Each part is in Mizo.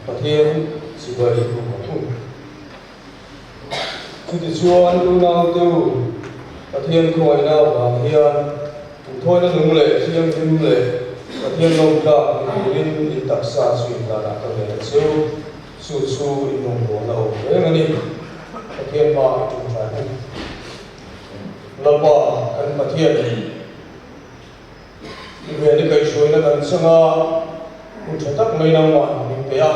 Pathian chibai buk ang u. Chutichuan unaute u, Pathian khawngaihna avang hian inthawina nung leh thianghlim leh Pathian lawmtlak ni turin in taksa chu inhlanah ka ven a che u. Chu chu in rawngbawlna awm reng a ni. Pathian hma i ṭawngṭai u. Lalpa kan Pathian, i hmel i kaihhruaina kan changa hun ṭha tak mai nangmah in min pe a.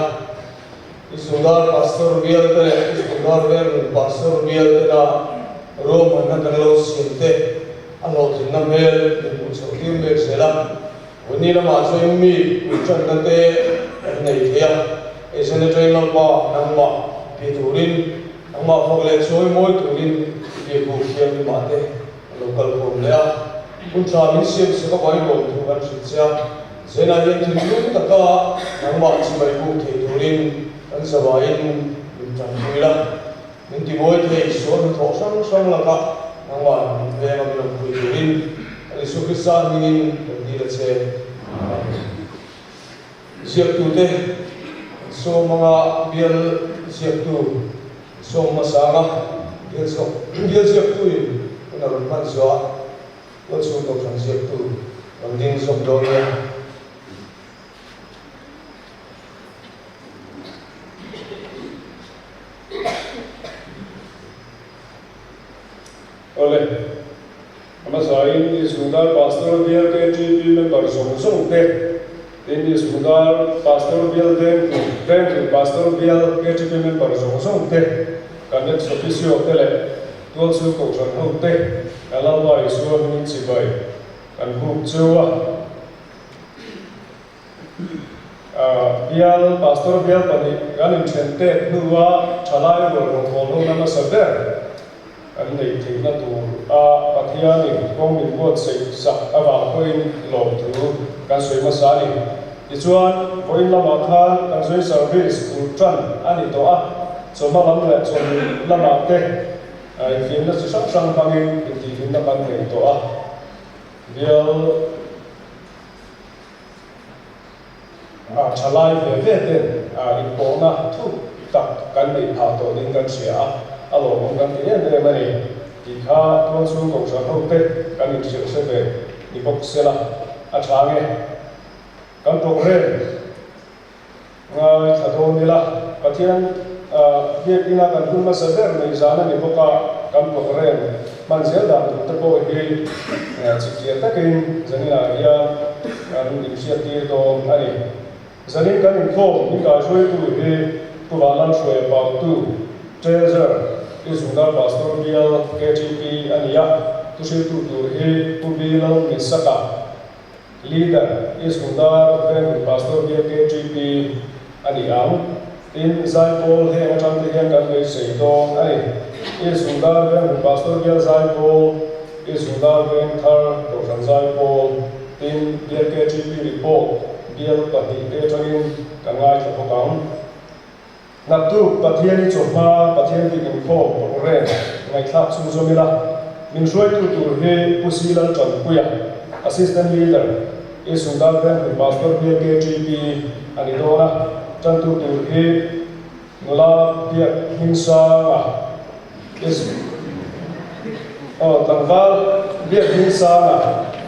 I zungdar Pastor bial te leh i zungdar Venglun Pastor bial tena ruahmanna kan lo siam te a hlawhtlinna hmel min hmuh chhoh tir mek zel a. Vawni lamah chuan mi puihṭanna te kan nei thei a, Eizawn aṭangin Lalpa nangmah ti turin, nangmah fak leh chawi mawi turin biakbuk thianghlimah te kan lo kal khawm leh a. Hun ṭha min siam sak avangin lawmthu kan hrilh che a, Zenah hian thinlung taka nangmah chibai buk thei turin kan zavaiin min ṭanpui la. Min tibuai thei sual hnathawh hrang hrang lakah nangmah min veng a min awmpui turin kan Isua Krista hmingin kan dil a che. Amen. Ziaktute an sawm anga bial ziaktu an sawm hmasa anga bial bial ziaktuin hun a rawn hman zuah Tualchhung Kohhran ziaktu rawn ding zawk dawn nia. Awle, a hmasain Ismudar Pastor Bial KTP member zawng zawng te, tin Ismudar Pastor Bial Vengtu, Vengtu Pastor Bial KTP member zawng zawng te, kan ex officio te leh Tualchhung Kohhran ho te, kan Lalpa Isua hmingin chibai kan buk cheu a. Bial Pastor bial pahnih kan inthen tet hnua thalai rual rawngbâwl hona hmasa ber kan neih theihna tur a Pathianin kawng min buatsaih sak avang pawhin lawmthu kan sawi hmasa a ni. Tichuan, vawiin lamah khan kan zui service tur tan a ni tawh a, chawhma lam leh chawhnu lamah te infiamna chi hrang hrang hmangin intihhlimna kan nei tawh a. Bial. A thalai ve ve ten inpawhna thuk tak kan neih phah tawh niin kan hria a, a lawmawm kan ti em em a ni tih kha tualchhung kohhran ho te kan inhrilh hre ve ni bawk sela a tha nge. Kan programme ngaithla dawn ila, Pathian biakina kan hun hmasa ber nei zan a ni bawk a, kan programme hman zel dan tur te pawh hi chipchiar takin zaninah hian kan inhriattir dawn a ni. Zanin kan inkhawm min kaihruaitu hi Pu Vanlalhruaia Pautu, Treasurer, I Zungdar Pastor Bial KTP a ni a, thuhriltu tur hi Pu Bilal Misaka, Leader, East Hmundar Vengpui Pastor Bial KTP a ni ang. Tin, Zaipawl heng atang te hian kan beisei dawn a ni. East Hmundar Vengpui Pastor Bial Zaipawl, East Hmundar Vengthar Kohhran Zaipawl, tin, Bial KTP Report Bial pahnih te atangin kan ngaithla bawk ang. Naktuk Pathian i chawhma Pathian bik inkhawm programme ngaihthlak chhung zawm ila, min hruaitu tur hi Pu Si Laltanpuia, Assistant Leader, i Sundar Vengpui Pastor Bial KTP a ni dawn a, tantu tur hi Nula Biak Hmingsanga, i Aw tlangval Biak Hmingsanga,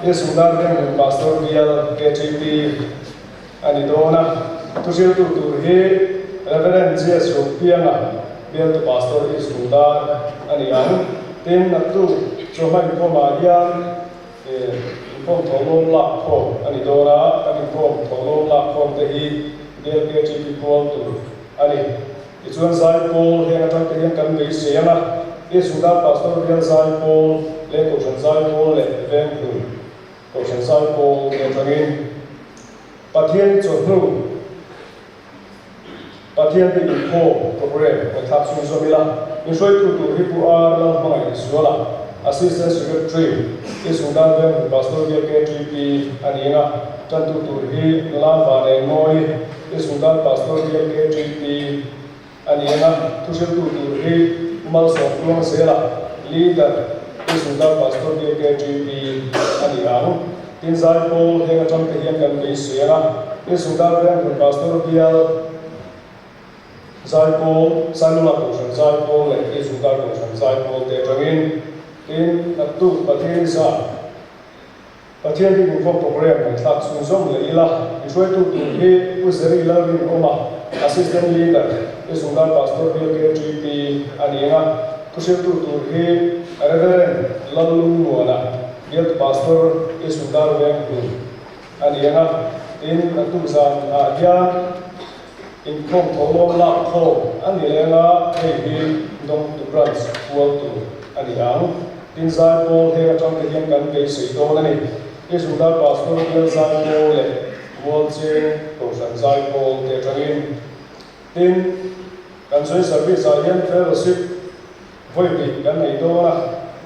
i Sundar Vengpui Pastor Bial KTP. A ni dawn a, thuhriltu tur hi Reverend GS Rukpianga, bialtu Pastor East Lungdar a ni ang. Tin, naktuk chawhma inkhawmah hian inkhawm thawhlawm lak khawm a ni dawn a, kan inkhawm thawhlawm lak khawm te hi bial KTP pual tur a ni. Tichuan Zaipawl heng atang te hian kan beisei ang a, East Lungdar Pastor bial Zaipawl leh Kohhran Zaipawl leh Venghlun Kohhran Zaipawl te atangin Pathian chawhnu Pathian te inkhawm programme ngaihthlak chhung zawm ila, in hruaitu tur hi Pu R Lalhmangaih Zuala, Assistant Secretary, I Sungdar Veng Pastor Bial KTP a ni ang a, tantu tur hi Nula Vanengmawi, I Sungdar Pastor Bial KTP a ni ang a, thuhriltu tur hi Pu Malsawmtluang Zela, Leader, Pu Sundar Pastor Bial KTP a ni ang. Tin Zaipawl heng atang te hian kan beisei ang a, Pu Sundar Venghlun Pastor Bial. Zaipawl, Sailula Kohhran Zaipawl leh Izungdar Kohhran Zaipawl te atangin tin naktuk Pathian zan Pathian hi inkhawm program ngaihthlak chhunzawm leh ila, i hruaitu tur hi Pu Zeri Lalrinawma, Assistant Leader, Izungdar Pastor Bial KTP a ni ang a, thuhriltu tur hi Reverend Lallungmuana, Bialtu Pastor, Izungdar Venghlun a ni ang a, tin naktuk zan ah hian Inkhawm thawhlawm lak khawm a ni leng a, hei hi Dawngtu Branch pual tur a ni ang. Tin Zaipawl heng atang te hian kan beisei dawn a ni. Izungdar Pastor Bial Zaipawl leh Mualcheng Kohhran Zaipawl te atangin. Tin, kan Joint Service ah hian Fellowship vawi hnih kan nei dawn a,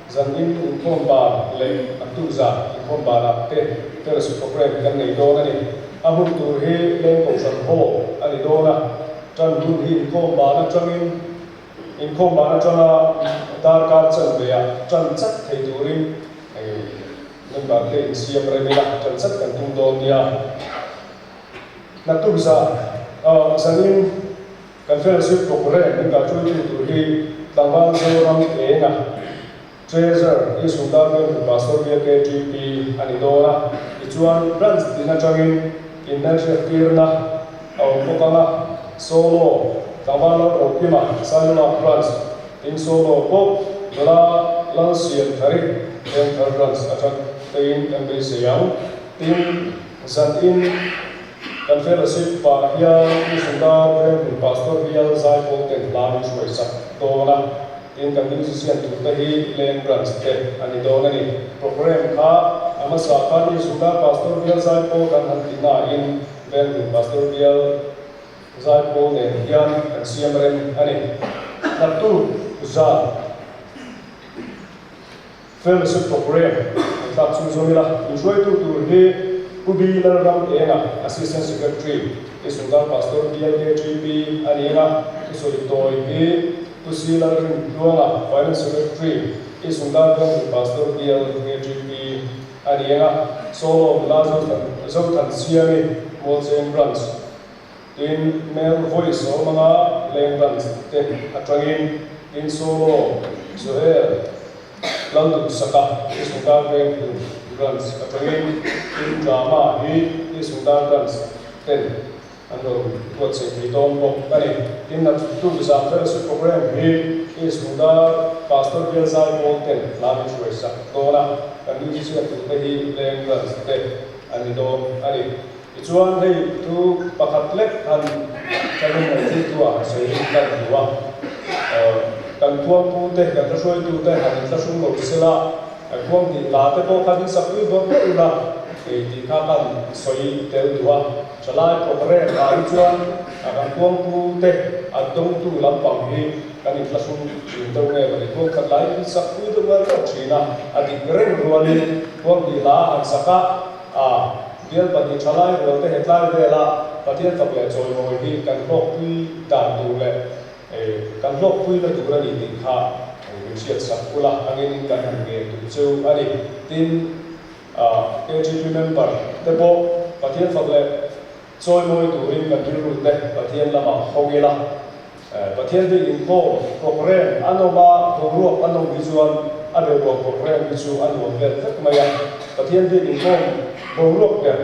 zan in inkhawm ban leh a tukzan inkhawm banah te Fellowship Programme kan nei dawn a ni. A hmun tur hi Leng Kohhran Hall a ni dawn a, tan hun hi inkhawm ban atangin inkhawm ban atanga darkar chanveah tan chat thei turin member te insiam rem ila tan chat kan tum dawn nia. Naktuk zan zanin kan fellowship programme min kalhruaitu tur hi Tlangval Zoram Enga, Treasurer i Sundar Vengtu Pastor Bial KTP a ni dawn a, tichuan Branch tin atangin inhmelhriat tirna a awm bawk ang a, Solo, Tlangval Lalrokima, Sailulak Branch tin Solo pawh nula Lalsiamthari Vengthar Branch atang tein kan beisei ang. Tin, zan in kan fellowship pah hian Pu Sundar Venghlun Pastor Bial Zaipawl ten hla min hruai sak dawn a, tin kan musician tur te hi Leng Branch te a ni dawn a ni. Programme kha a hmasa khan Pu Sundar Pastor Bial Zaipawl kan han ti nain Venghlun Pastor Bial Zaipawl nen hian kan siam rem a ni. Naktuk zan. Fellowship Programme an tlak chhung zawng ila, inhruaitu tur hi Pu B. Lalram Enga, Assistant Secretary, i Sundar Pastor BLKTP a ni ang a, thusawi tawi hi Pu C. Lalrin Tluanga, Finance Secretary, i Sundar Venghlun Pastor BLKTP a ni ang a, Solo nula Zothan Siami, Mualcheng Branch, tin Male Voice a awm ang a, Leng Branch te atangin, tin Solo Joel, Lalduhsaka hi Sundar Veng hlun Branch atangin tin Drama hi hi Sundar Branch ten an rawn buatsaih thei dawn bawk a ni. Tin Naktuk zan Fellowship Programme hi hi Sundar Pastor Bial Zaipawl ten hla min hruai sak dawn a, kan musician turte hi Leng Branch te an ni dawn a ni. Tichuan hei thu pakhat lek han thalung mai thil thu ah han sawi rin kan hmu a, kan khuangpu te, kan hla-hruaitu te han inthlahrung lo sela, khuang hnih hla te pawh khan in sak pui bawk bawk ula hei tih kha kan sawi tel duh a. Thalai programme ah hi chuan kan khuangpu te an dawngtu lampang hi kan inthlahrung thin deuh nge mawni, khuang khat lai in sak pui deuh ngar ngar thin a, a dik reng rualin khuang hnih hla han sak a, Bial pahnih thalai rual te hetlai vela Pathian fak leh chawimawi hi kan hlawkpui dan tur leh kan hlawkpuina tur a ni tih kha min hriat sak ula angin kan han ngen duh cheu a ni. Tin, KGP member te pawh Pathian fak leh chawimawi turin kan rilru te Pathian lamah hawng ila. Pathian bik inkhawm programme a nawm a, boruak a nawm hi chuan a beuruak programme hi chu a nuam vel vek mai a. Pathian bik inkhawm boruak ber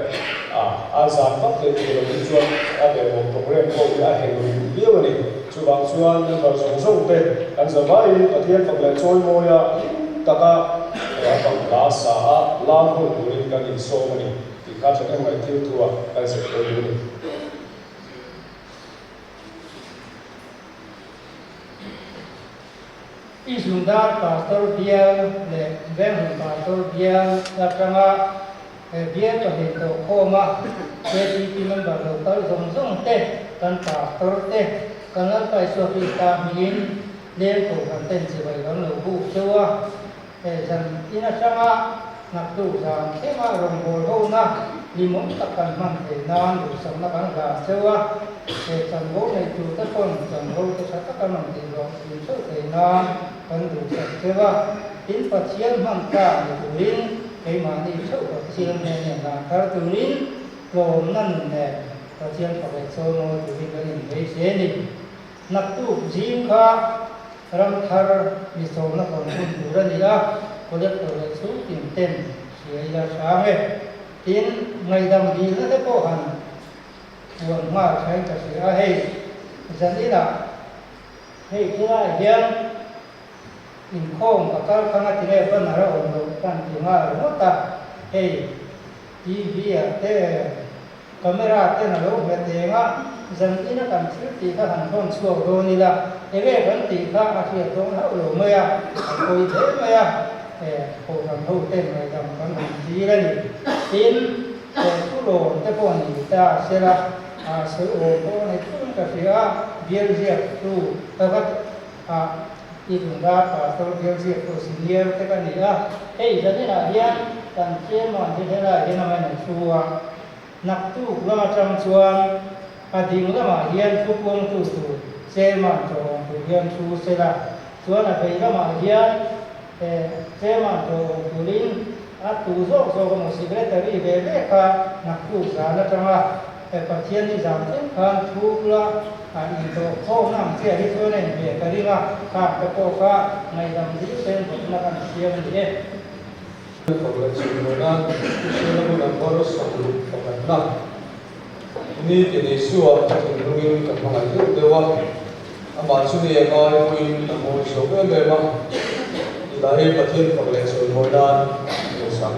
a a zan vak leh tur lo hi chuan a beuruak programme pawh hi a heng ri duh viau a ni. Chuvang chuan member zawng zawng te kan zavaiin Pathian fak leh chawimawia hlim taka a bang hla sa a lam ho turin kan insawm a ni tih kha thahnem ngaih thil thu ah kan zir tel duh a ni. I Zundar Pastor Bial leh Venghlun Pastor Bial atanga he bial pahnih tawhkhawma KTP member lo kal zawng zawng te, kan Pastor te, kan Lalpa Isua Krista hmingin leng kohhran ten chibai kan lo buk cheu a. He zan in atanga naktuk zan thlenga rawngbâwl hona hlimawm tak kan hman theih nan duhsakna kan hlan cheu a, he chanvo nei turte pawn chanvo te tha taka man tih hlawh thin theuh theih nan kan duhsak cheu a, tin Pathian hman tlak ni turin keimahni theuh Pathian hnenah hlan thar turin tlawmna nun nen Pathian fak leh chawimawi turin kan inbeise a ni. Naktuk zing kha ramthar mi sawmna hawn hun tur a ni a, collector leh chhungtin ten hria ila hrang e. Tin, ngaihdam dilna te pawh han puan nghal thain ka hria a, hei zaninah hei khilaiah hian inkhawm ka kal khang a tinge banner a awm loh kan ti nghal ringawt a, hei TV ah te Camera ten a lo hmet eng a, zan ina kan thil tih kha han thawn chhuak dawn ila, enge kan tih kha a hriat dawn hauh lo mai a, a pawi hle mai a, e kohhran ho ten ngaihdam kan han tir a ni. Tin, thawnthu lawm te pawh ni ta sela, a sawi awm pawh a ni thung ka hria a, bial ziak tu ka va a i tunga pastor bial ziak tu senior te ka ni a, hei zaninah hian kan chairman hi helaiah hian a ngaihna thu a, Naktuk lam atang chuan a ding lamah hian thu puangtu tur chairman tawh awm tur hian thu sela, chuan a vei lamah hian chairman tawh awm turin a tu zawk zawk emaw secretary ve ve kha naktuk zan atanga Pathian ni zan thleng khan thu ula intawh khawmna ang chiah hi chuan a inhmeh ka ring a, khang te pawh kha ngaihdam dil ten rawtna kan siam a ni e. Fak leh chhunhmuhna Hriatna hmun number 60 pakhatna ni ti Isua ka thinlungin ka hmangaih deuh deuh a, amah chu ni a ngai pawhin a mawi zawk em em a, tih hi Pathian fak leh chawimawi nan ka sang.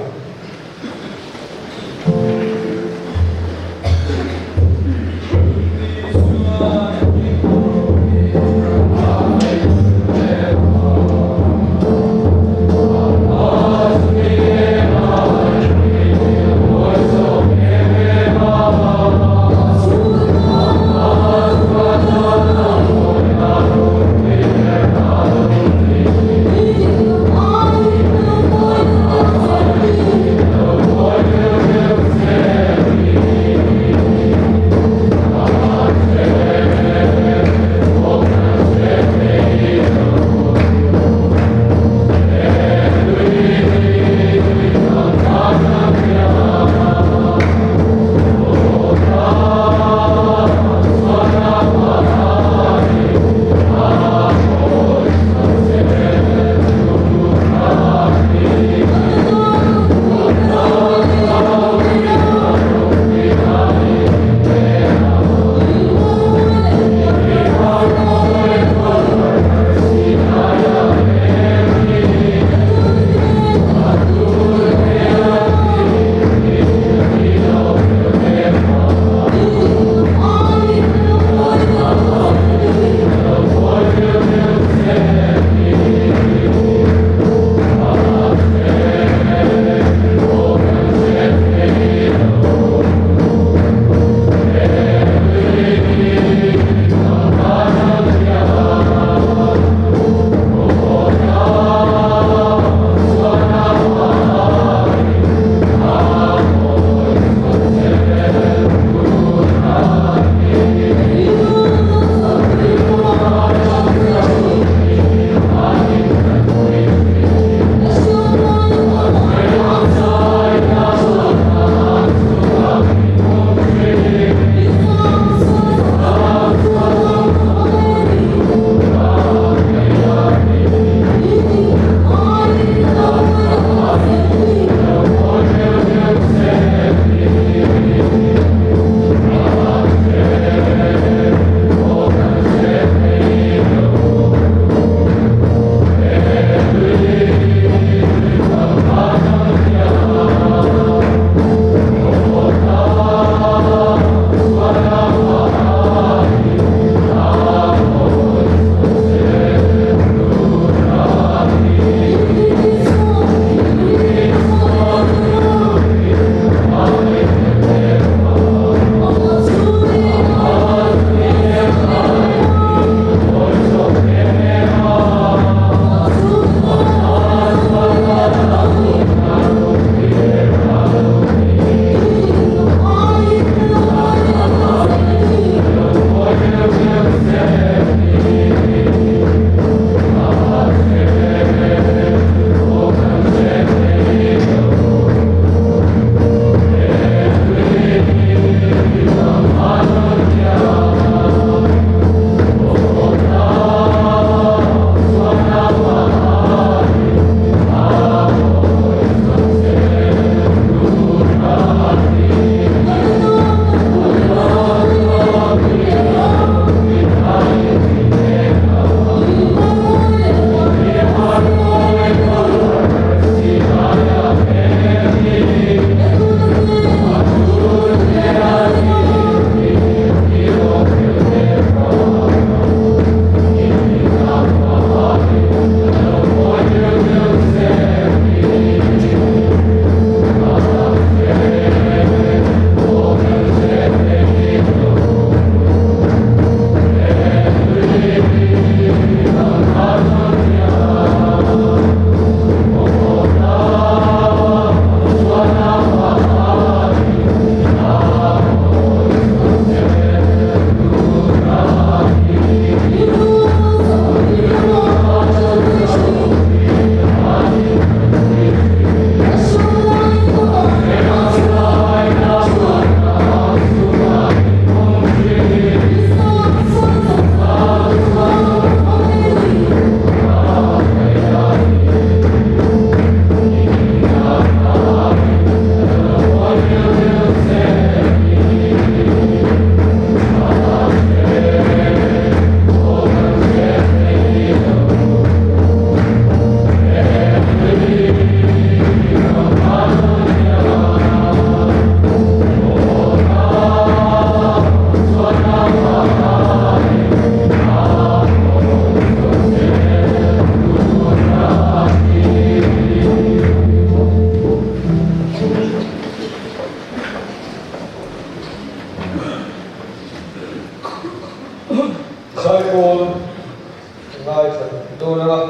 dawn ang a,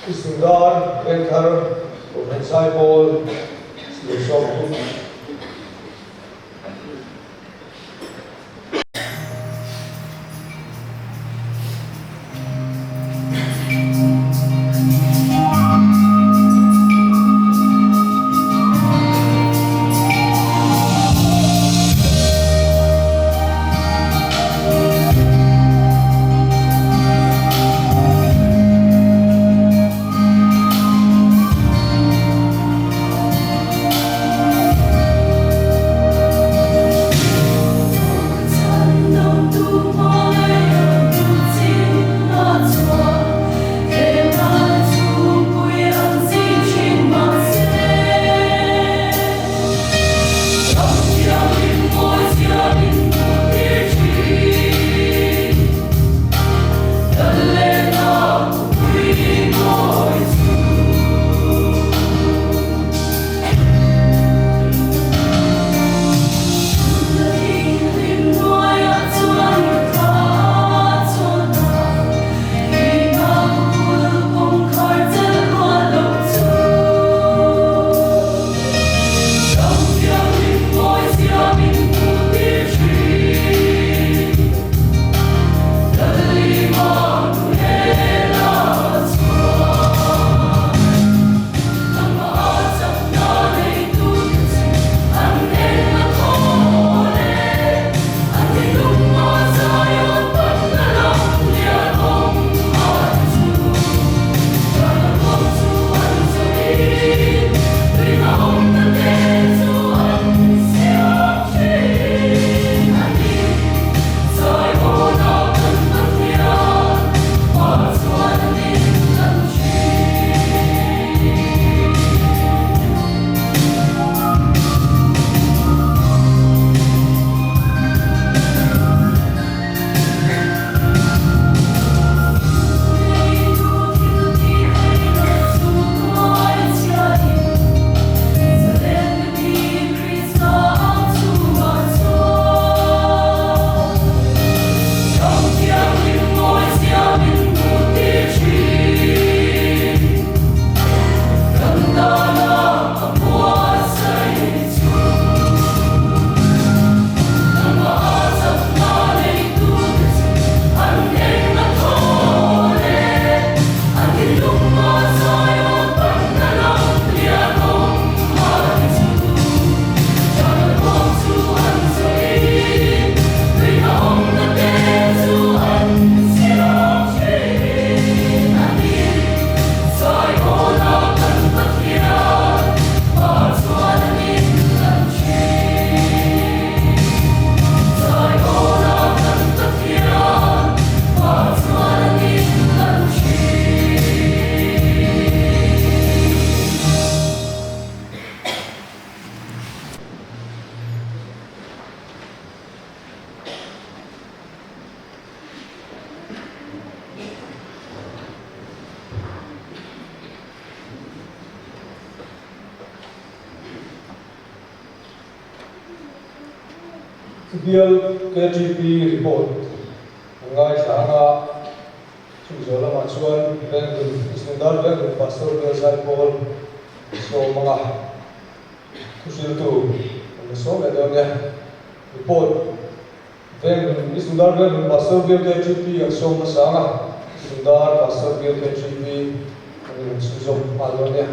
I Sundar Vengthar Kohhran Saipawl Sialsawm Group. Bial KTP report an ngaithla ang a, chung zawh lamah chuan Venglun, Sundar Venglun Pastor Bial Zaipawl sawm anga thuhriltu an la sawm leh dawn nia. Report Venglun, Sundar Venglun Pastor Bial KTP an sawm hmasa ang a, Sundar Pastor Bial KTP an rawn chhunzawm nghal dawn nia.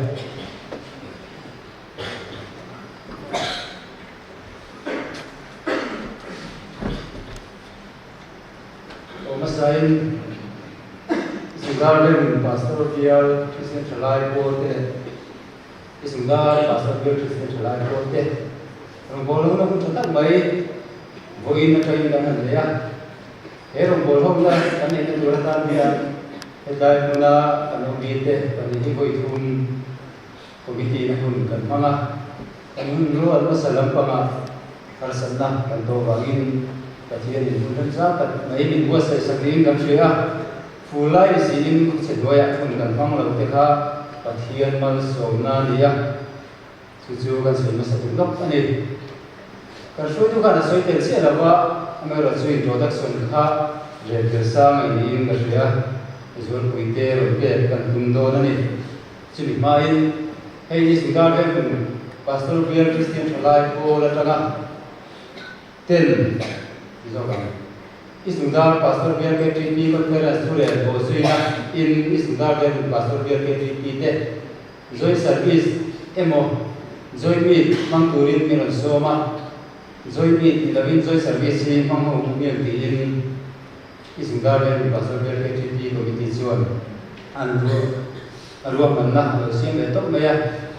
Awmasain Zungdar Venglun Pastor Bial Thisen Thalai Pawl te, Zungdar Pastor Bial Thisen Thalai Pawl te rawngbâwl hona hun tha tak mai vawiin atangin kan han nei a. He rawngbâwl hona kan neihna tur atan hian hetlai hmuna kan awm bite pahnih hi vawi thum Committee na hun kan hmang a, kan hun rual hmasa lampangah harsatna kan tawh vangin Pathianin hun remchang tak mai min buatsaih sak niin kan hria a, fur lai ni siin khawchhe hnuaiah hun kan hmang lo te kha Pathian malsawmna a ni a, chu chu kan sawi hmasa duh lawk a ni. Kan hruaitu khan a sawi tel chiah lo va, amaherawhchu introduction kha rel tel sang a niin ka hria. Zualpuite rawn pek kan tum dawn a ni. Chumi hmain hei hi Sundar Venghlun Pastor Bial Kristian Thalai Pawl atanga ten ti zawk ang. I Sundar Pastor Bial KTP Conference thu leh bawhzuina in I Sundar Venghlun Pastor Bial KTP te Joint Service emaw Joint Meet hmang turin min rawn sawm a, Joint Meet ni lovin Joint Service hi hmang ho hmiang tiin I Sundar Venghlun Pastor Bial KTP Committee chuan an ruahmanna a lo siam ve tawp mai a,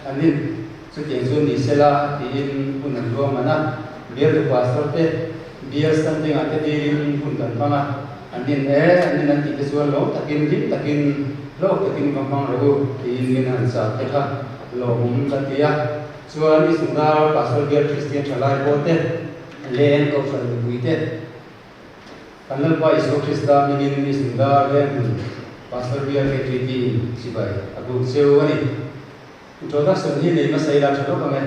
an in chutiang chu ni sela tiin hun an ruahman a, bialtu pastor te bial standing ah te dilin hun kan hmang a, an in e an in an tih te chuan lawm takin hlim takin hlawk takin va hmang rawh u tiin min han chah te kha lawmawm kan ti a, chuan I Sundar Pastor Bial Kristian Thalai pawh te leng Kohhran mipui te. Kan Lalpa Isua Krista hmingin mi Sundar Venghmun Pastor Bial KTP in chibai a buk cheu a ni. Introduction hi nei hmasa ila tha lawk ang e.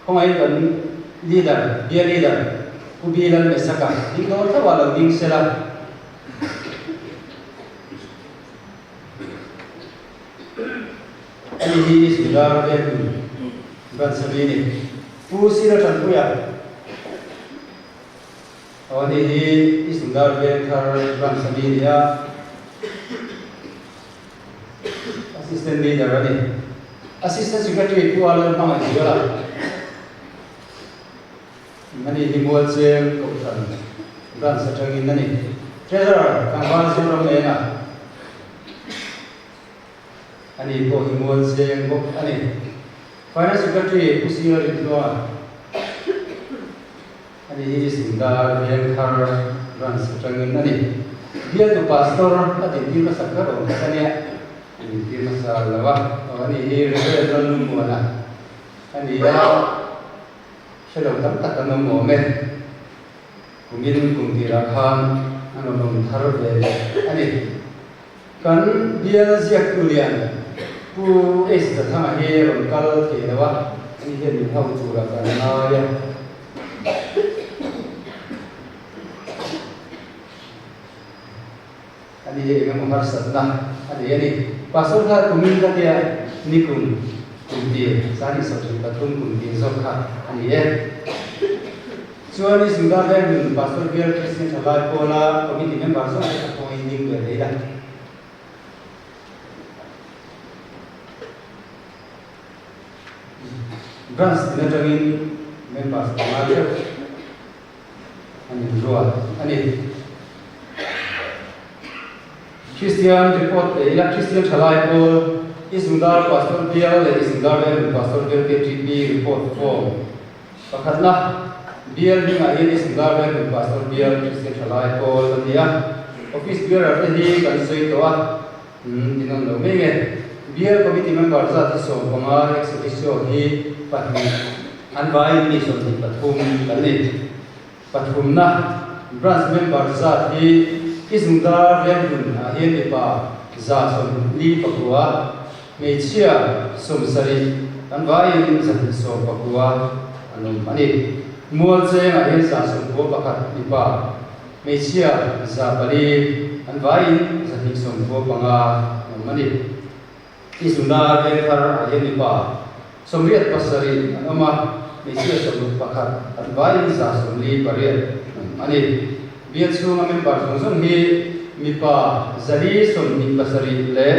Khawngaih kan Leader, Bial Leader, Pu B Lalmesaka ding dawn thlauh ah lo ding sela. Ani hi Sundar Venghmun Branch a mi a ni. Pu Sira Tanpuia. Aw ani hi i Sundar Veng thar branch a mi a ni a, Assistant Leader a ni. Assistant Secretary Pu Alan Hmangaihzuala ani hi Mualcheng Kohhran branch atangin a ni. Treasurer Tlangval Zoram Enga ani pawh hi Mualcheng bawk a ni. Finance Secretary Pu Sira Rinhluanga. Ani hi Sundar Vengthar Branch atangin a ni. Bialtu Pastor a dintir hmasa kher awm tak a nia. A dintir hmasa lo a. Aw ani hi Reverend Lalnunmuana a ni a, hre lo tam tak an awm awm e. Kumin kum tirah khan an rawn awm thar ve leh a ni. Kan bial ziaktu lian Pu Ace Zathanga hi rawn kal thei lo a, ani hian min hau turah kan ngai a. Ani hi eng emaw harsatna a nei a ni. Pastor kha kumin ka tia nikum kum tir 2023 kum tir zawk kha a ni e. Chuan i Sundar Veng Pastor Bial Christian Thalai Pawla Committee member zawng te kha khawngaih ding ve thei la. Branch tin atangin members panga theuh an inruat a ni. Christian report pe ila Christian Thalai Pawl i Sundar Pastor Bial leh i Sundar Veng Pastor Bial KTP report form Pakhatna, Bial hmingah hian i Sundar Venghlun Pastor Bial Kristian Thalai Pawl a ni a. Office bearer te hi kan sawi tawh a, tin an lo mai nge. Bial Committee member zat hi 15, ex officio hi pahnih, an vaiin mi 23 kan ni. Pathumna, Branch member zat hi i Sundar Venghlun ah hian mipa 79, Hmeichhia 70 an vaiin 119 an awm a ni. Mualchengah hian 191 mipa, hmeichhia 400 an vaiin 195 an awm a ni. Izuna Vengthar ah hian mipa 87 an awm a, hmeichhia 61 an vaiin 48 an awm a ni. Bial chhunga member zawng zawng hi mipa 427 leh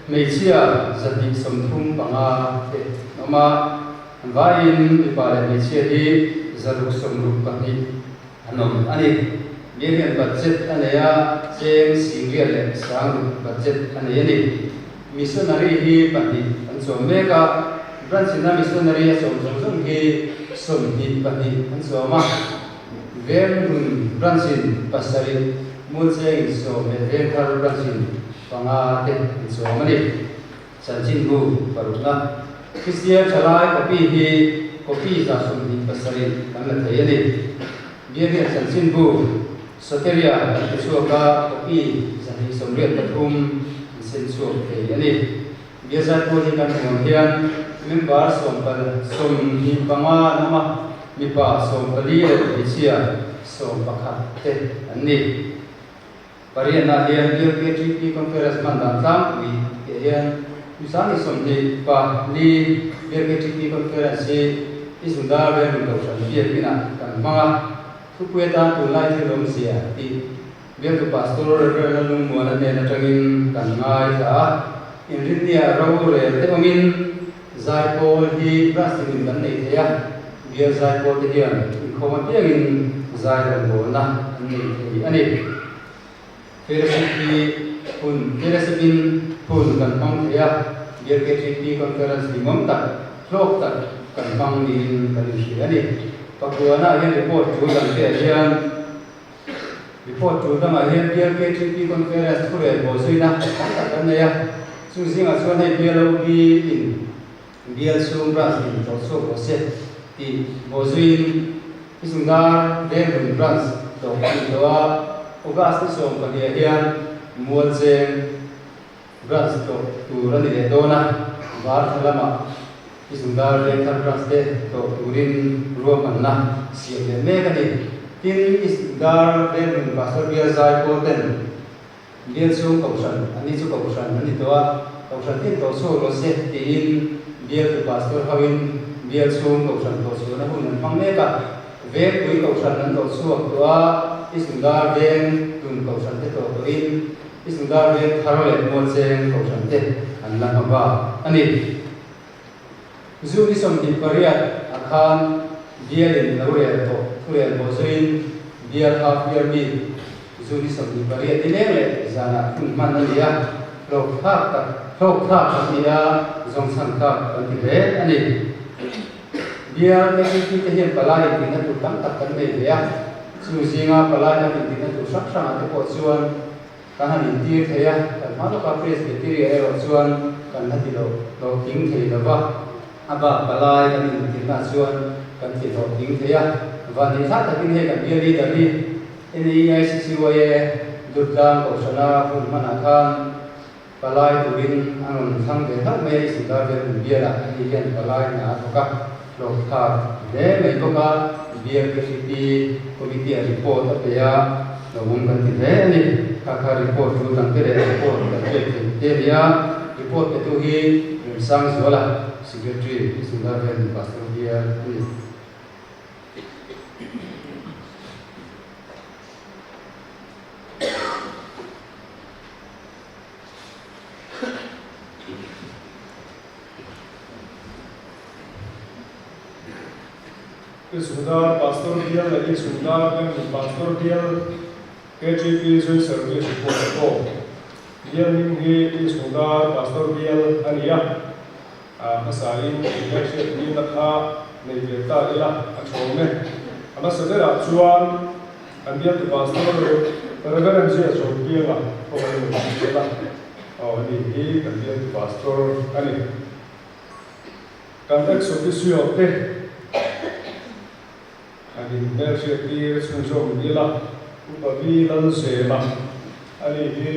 hmeichhia 135 te an awm a, an vaiin mipa leh hmeichhia hi 662 an awm a ni. Bial hian budget a nei a, cheng singriat leh sangruk budget a nei a ni. Missionary hi pahnih an chawm mek a, branch ina missionary a chawm zawng zawng hi 22 an chawm a. Venghmun branch in pasarih, Mulcheng in sawm leh Vengthar branch in panga te an chawm a ni. Chanchinbu parukna Kristian thalai copy hi copy 27 kan la thei a ni. Bialhian chanchinbu Soteria kan ti chhuak a, copy 183 an sen chhuak thei a ni. Biazai pawl hi kan hmuh ang hian member 25 an awm a, mipa 14 leh hmeichhia 11 te an ni. Pariatnaah hian Bial KTP Conference hman dan tlangpui tih hian kum 24 Bial KTP Conference hi i Zundar Venglun Kohhran biakinah kan hmang a, thupui atan tunlai thil awmzia tih Bialtu Pastor Rev. Lalungmuana hnen atangin kan ngaithla a, inrinnia rorel te awmin Zaipawl hi branch tinin kan nei thei a, bial zaipawl te hian inkhawm apiangin zai rawngbawlna an nei thei a ni. Fellowship hi hun fellowship in hun kan hmang thei a, bial KTP conference hlimawm tak, hlawk tak kan hmang niin kan inhria a ni. Pakuana hian report tul dang te ah hian Report tul dangah hian bial KTP Conference thurel bawhzuina tam tak kan nei a, chu zingah chuan hei bial OB in bial chhung branch in tlawh chhuak rawh se tih bawhzuiin i zungdar Venglun branch tlawh a ni tawh a, August ni 12 ah hian Mualcheng branch tlawh tur a ni leh dawn a, Vartha lamah i zungdar Vengthar branch te tlawh turin ruahmanna siam leh mek a ni. Tin, i zungdar Venglun Pastor Bial Zai pawl ten Bial chhung Kohhran, anni chu Kohhran an ni tawh a, Kohhran tin tawh chhuak rawh se tiin Bialtu Pastor hoin Bial chhung Kohhran tawh chhuahna hun an hmang mek a, Vengpui Kohhran an tawh chhuak tawh a, i zungdar Venglun Kohhran te tlawh tawhin I Sundar veng thar leh Mualcheng Kohhran te an la hma bak a ni. Zu ni 28 ah khan bialin lo rel tawh thurel bawh zuiin bial half year meet zu ni 28 nileng leh zanah hun hman a ni a, hlawk thlak tak hlawk thlak kan ni a, zawngchhan tlak kan ti hle a ni. Bial KTP te hian palai intinna tur tam tak kan nei ve a, Chu zinga palai han intinna tur hrang hrangah te pawh chuan kan han intir thei a, kan hma lawka Presbyteria erawh chuan kan la ti lo hlawhtling thei lo va, a bak palai kan intirnaah chuan kan ti hlawhtling thei a. Vanneihthla takin hei kan bial leader hi NAEICCYA Durtlang Kohhrana hun hmanah khan Palai turin a rawn thlang ve hlauh mai a, i sundar vel hun bialah hei hian palai hna a thawk a, hlawhthlak hle mai bawk a, bial KCP committee ah report a pe a, hlauhawm kan ti hle a ni. Kha kha report tul dang te leh report kan pek theih te a ni a, report petu hi Remsangzuala, Secretary, i sundar vel hun pastor bial a ni. I Sundar Pastor Bial leh I Sundar Venglun Pastor Bial KTP Zui Service Report a pawh Bial hming hi I Sundar Pastor Bial a ni a, a hmasain inhmelhriat nihna kha nei ve ta ila a chhawm e. A hmasa berah chuan Kan bialtu Pastor Reverend Zia Zawmpianga pawh a lo ni zel a, aw ani hi kan bialtu Pastor a ni. Kan ex officio te han in hmelhriat tir chhunzawm ila, Upa Vi Lalzema ani hi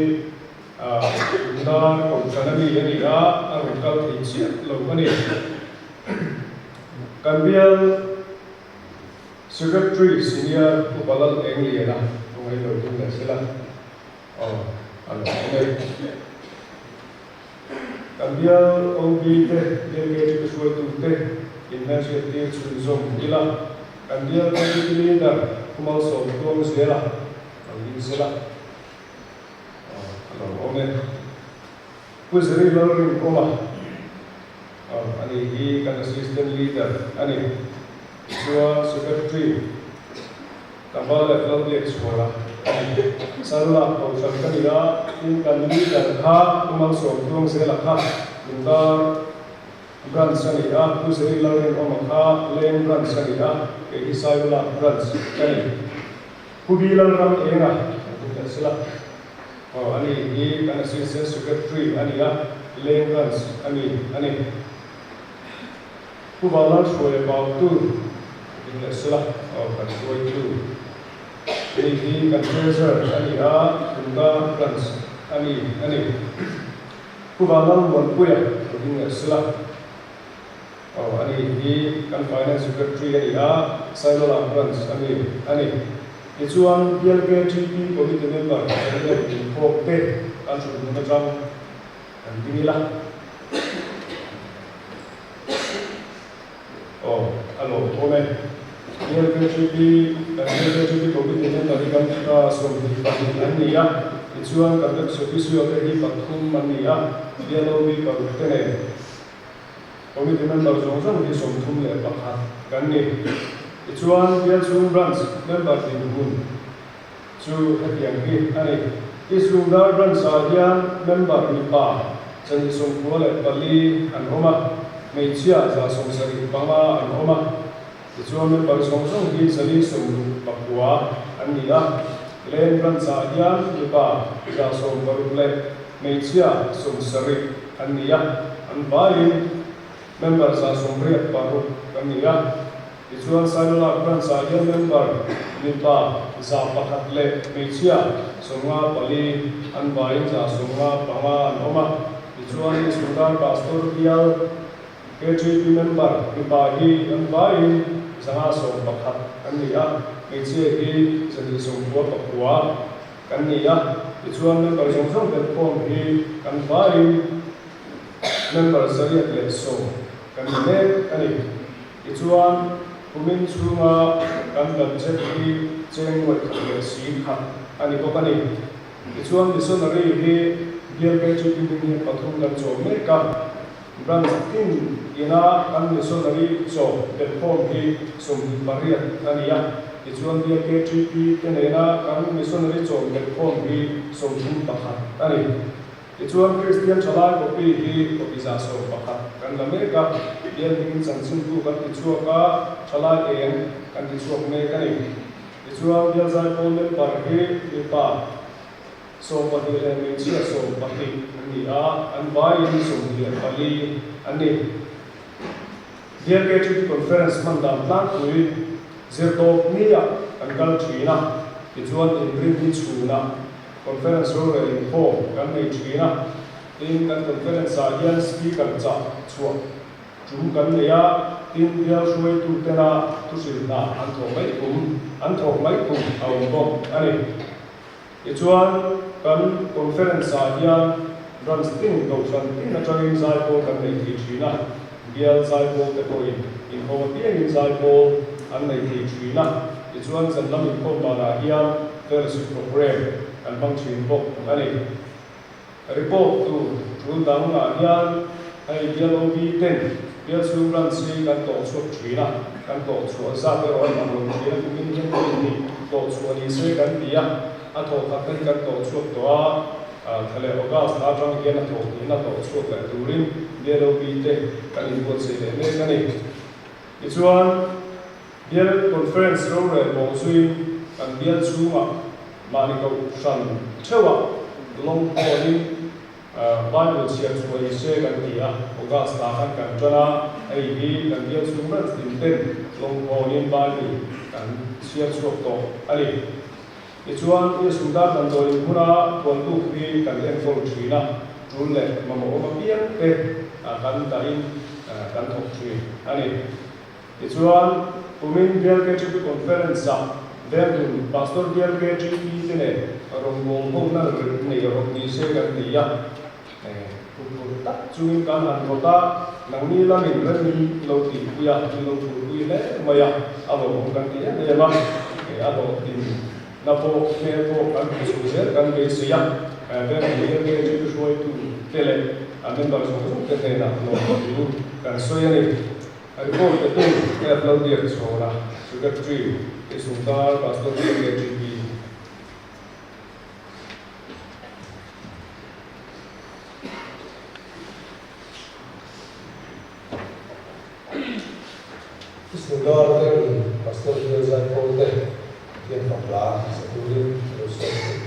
Tundar Kohhran a mi a ni a, a rawn kal thei chiah lo a ni. Kan bial Secretary Senior Upa Lal Eng Liana a ngaih lo ding leh sela aw a lo awm e. Kan bial OB te, bial KTP hruaitu te inhmelhriat tir chhunzawm ila, kan bial KTP Leader Pu Malsawm Tuang Zela lo ding sela aw a lo awm e. Pu Zeri Lalrinawma aw ani hi kan Assistant Leader a ni. Tichuan Secretary Tlangval leh Lalbiak chhuana a ni. Sarula Kohhran ka ni a, tin kan leader kha Pu Malsawm Tuangzela kha Lungdar Branch a ni a, Pu Zeri Lalrinawma kha Leng Branch a ni a, kei hi Sailula Branch ka ni. Pu Bi Lalram Enga kan tum leh sela. Aw a ni hi kan Assistant Secretary a ni a, Leng Branch a ni a ni. Pu Vanlal hruai a bautu ding leh sela aw kan hruaitu. Hei hi kan treasurer a ni a, Tumka branch a ni a ni. Pu Vanlal Muanpuia lo ding leh sela aw a ni hi kan finance secretary a ni a, Sailola branch a ni a ni. Tichuan, BLKTP Committee member kan leh inkhawm te kan hrut hmun atang kan ding ila. Aw, a lawmawm e. BLKTP, kan BLKTP Committee member hi kan 22 an ni a, tichuan kan ex-officio te hi pathum an ni a, BLOB paruk te nen. Committee member zawng zawng hi 31 kan ni. Tichuan, Bialchhung Branch member dinhmun chu hetiang hi a ni. Isungdar Branch-ah hian member mipa 94 an awm a, hmeichhia 75 an awm a. Tichuan, member zawng zawng hi 469 an ni a. Leng Branch-ah hian mipa 160 leh hmeichhia 70 an ni a, an vaiin member 86 kan ni a. Tichuan, Sailulak Branch-ah hian member mipa 101 leh hmeichhia 54, an vaiin 195 an awm a. Tichuan, Isungdar Pastor Bial KTP member mipa hi an vaiin 511 kan ni a, hmeichhia hi 199 kan ni a. Tichuan member zawng zawng belhkhawm hi kan vaiin member 110 kan ni mek a ni. Tichuan kumin chhunga kan budget hi cheng nuaih khat leh si khat a ni bawk a ni. Tichuan missionary hi bial KTP hming hian pathum kan chawm mek a. Branch tin ina kan missionary chaw belhkhawm hi 28 a ni a, tichuan BLKTP te nena kan missionary chaw belhkhawm hi 31 a ni. Tichuan Kristian thalai copy hi copy 111 kan la mek a, bial hmingin chanchinbu kan ti chhuak a, thalai eng kan ti chhuak mek a ni. Tichuan bial zaipawl member hi mipa 12 leh hmeichhia 12 an ni a, an vaiin 24 an ni. BLKTP Conference hman dan tlangpui zirtawp niah kan kal thin a, tichuan inrin ni chhunah Conference rorel inkhawm kan nei thin a, tin kan Conference ah hian Speaker chah chhuah tum kan nei a, tin bial hruaitu tena thuhrilh hna an thawh mai kum an thawk mai kum a awm bawk a ni. Tichuan, kan conference-ah hian branch tin, kohhran tin atangin zaipawl kan nei thei thin a, bial zaipawl te pawhin inkhawm apiangin zaipawl an nei thei thin a. Tichuan, zan lam inkhawm danah hian fellowship programme kan hmang thin bawk a ni. Report tur tul dangah hian hei bial OB ten bial chhung branch hi kan tawh chhuak thin a, kan tawh chhuah zat erawh a inang lo thin a, kumin hian pawh in tawh chhuah ni se kan ti a, a thawh khat hi kan tawh chhuak tawh a, thla leh August thla atang hian a thawh hnihna tawh chhuak leh turin bial OB te kan inbuatsaih leh mek a ni. Tichuan, bial conference rorel bawh zuiin kan bial chhungah mahni kohhran theuhah lawng hawlin Bible chhiar chhuah ni se kan ti a, August ah khan kan tan a, hei hi kan bial chhung ber tin ten lawng hawlin Bible kan chhiar chhuak tawh a ni. Tichuan, Isuda damdawiin hmuna tualbuk hi kan enkawl thin a, tul leh mamawh awm apiang te kan dahin kan thawk thin a ni. Tichuan, kumin BLKTP Conference-ah Venglun Pastor BLKTP te nen rawngbawng hona nei rawh ni se kan ti a, phurphur tak chungin kan han rawt a, nangni lamin rem min lo tihpui a, min lo phurpui hle mai a, a lawmawm kan ti em em a, a hlawhtlin na pawh hmel pawh kan hmu chho zel kan beisei a, Venglun BLKTP hruaitu te leh a member zawng zawng te hnenah lawmthu kan sawi a ni. Report pe tu F lo biak chhawn a, Secretary i Sundar Pastor KKTP. I Sundar te Pastor Bial Zaipawl te hian fak hla sa turin a lo sawm thei.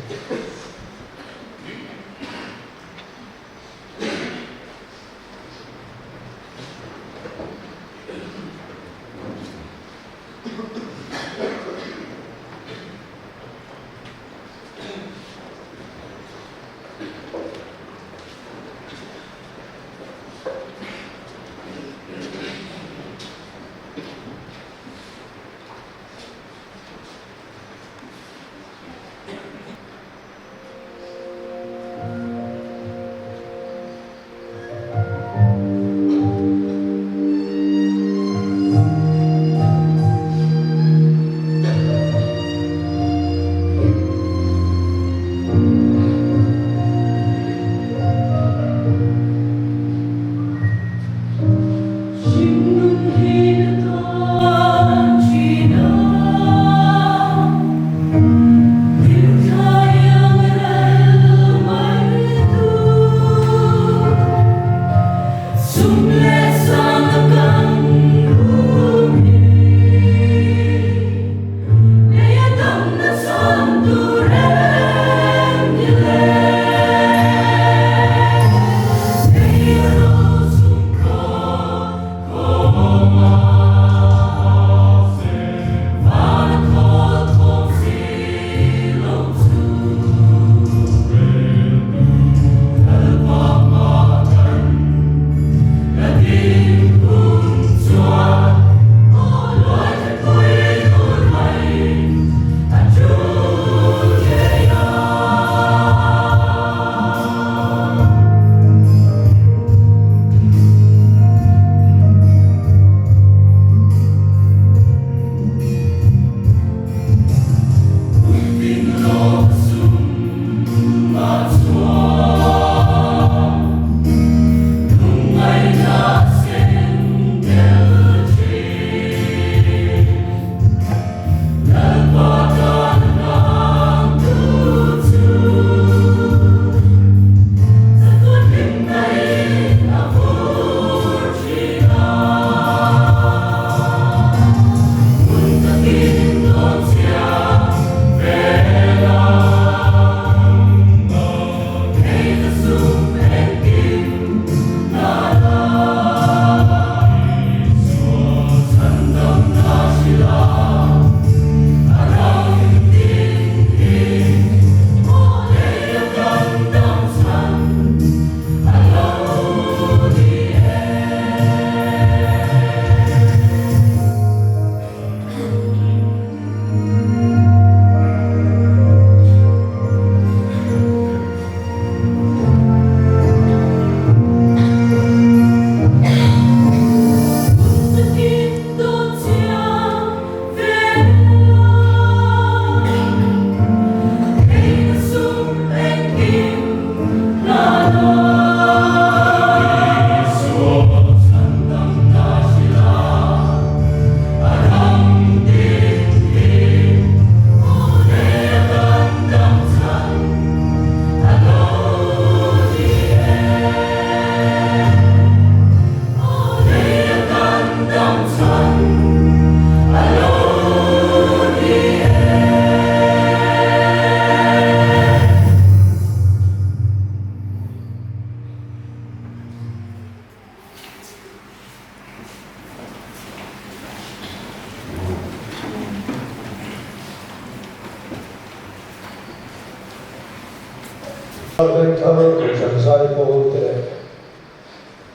Thar Kohhran Zaipawl te leh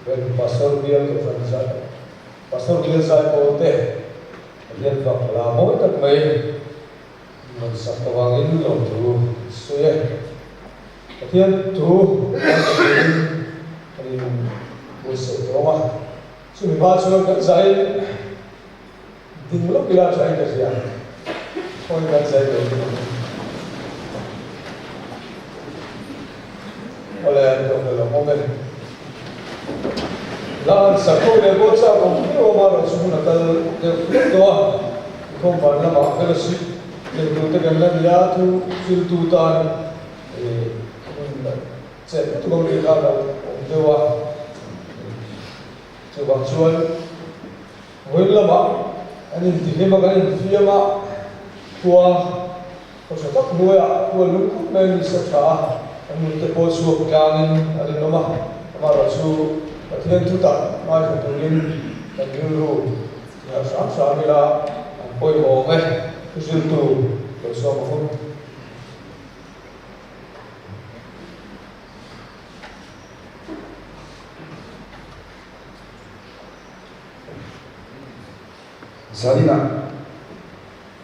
Ven Pastor Bial Kohhran Zai Pastor Bial Zaipawl te Pathian fak hla mawi tak mai rawn sak avangin lawmthu sawi e. Pathian thu ngaithla turin kan in buatsaih tawng a, chumi hma chuan kan zai ding lawk ila tha in ka hria, khawi kan zai lo ding ang. Awle an tawk lo awm e. La an sak ho leh pawh chak awm viau a, mahrawh chu hun a kal deuh hlek tawh a, inkhawm van lamah fellowship Nei tur te kan la ni a, thu filtu tan hun chet lutuk ang tih kha a lo awm deuh a. Chuvang chuan vawiin lamah kan intihlim a, kan infiam a, khua khaw tha tak hnuaiah khua lung khawp mai a ni sa tha a, kan nun te pawh chhuak tlangin a rinawm a, amaherawhchu Pathian thutak ngaithla turin kan rilru Nia hram hram ila an pawimawh awm e, thu zirtu lo sawm ang u. Zaninah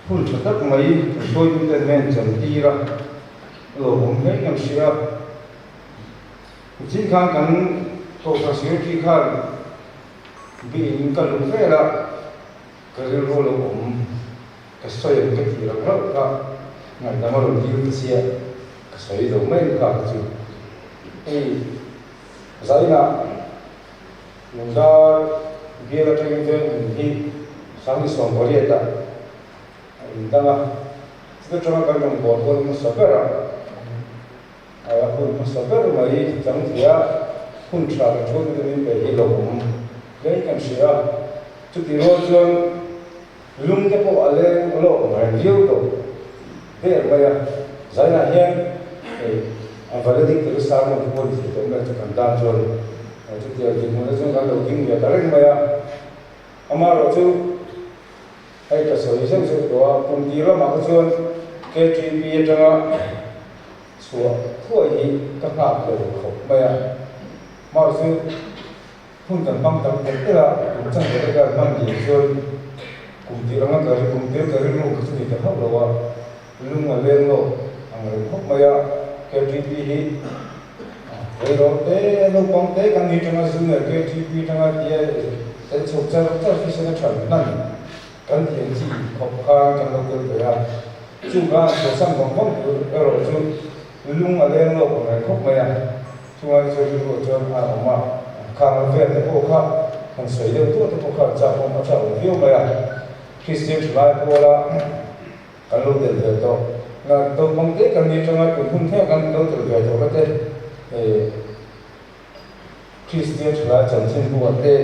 hun tha tak mai kan hruaitute nen chantir a lo awm hle kan hria. Nichin khan kan Kohhran Secretary khan Biin ka luh vel a, ka rilru lo awm ka sawi ang ka tih rauh rauh kha ngaihdam a rawn dil ta chiah, ka sawi lo mai ang kha ka chu. Hei zainah Lungdar bial atangin veng hmun hi 2018 ah a indang a, chuta tanga kan rawn bawl hawn hmasa ber a, A hun hmasa ber mai chang thei a, hun tha kan hruai tu min pe hi lo awm hle kan hria a, chutih rual chuan lung te pawh a leng lawk ngai viau tawh der mai a, zainah hian hei a valedictory sermon te pawh ni thei tawh mai chu kan tan chuan chutiang dinhmunah chuan kan lo ding ve ta reng mai a, amaherawhchu Hei ka sawi zeuh zeuh tawh a, kum tir lamah kha chuan KTP atanga chhuah thuai hi ka nghak lo khawp mai a. Mahse chu hun kan hmang tam telh telh a, kum chan ve te khan hman tir chuan kum tir anga ka kum tir ka rilru kha chu ni ta hauh lo a, lung a leng lawk ang reng khawp mai a. KTP hi reilote te, naupang te kan ni tanga junior KTP atanga tia Kan chhuk char char hrisena than hnan kan tih ang chi khawp khan kan lo tel ve a, chung khan chhuahsan vang vang tur erawh chu lung a leng lawk ang reng khawp mai a, chunga i sawi rilruah chuan a awm a, khang lo vel te pawh kha han sawi deuh duah te pawh kha an chak awm a tha awm viau mai a, Kristian thalai pawla kan lo tel ve tawh na naupang te kan ni tanga tun hun thleng kan lo tel ve tawh na te Kristian thalai chanchin buah te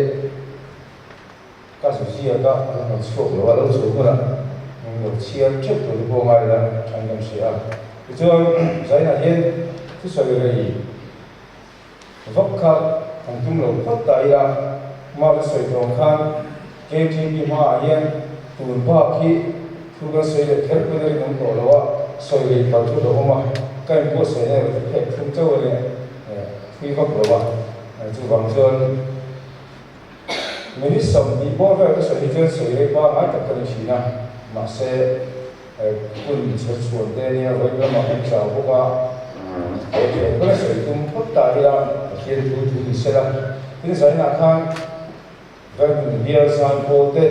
ka zu ziak a, an rawn chhuak lo a, lo chhuah hunah min lo chhiar teuh tur te pawh ngai ila than kan hria a. Tichuan zainah hian thusawi rei vak kha kan tum lo phawt ta ila, mah ka sawi tawng khan KTP hmaah hian tun bak hi thu kan sawi leh kher pawn a rinawm tawh lo a, sawi rei pal chu a awm a, ka inbuatsaih na erawh chu phek thum chauh a nia. Thui vak lo a, chuvang chuan minute 20 bawr vel ka sawi hi chuan sawi rei pangngai tak ka ni thin a, mahse hun inchher chhuan te ania vawi lamah kan chau bawk a, he thei ber sawi tum phawt ta ila Pathian thu thu ni sela, tin zainah khan Verhmun bial zan pawl te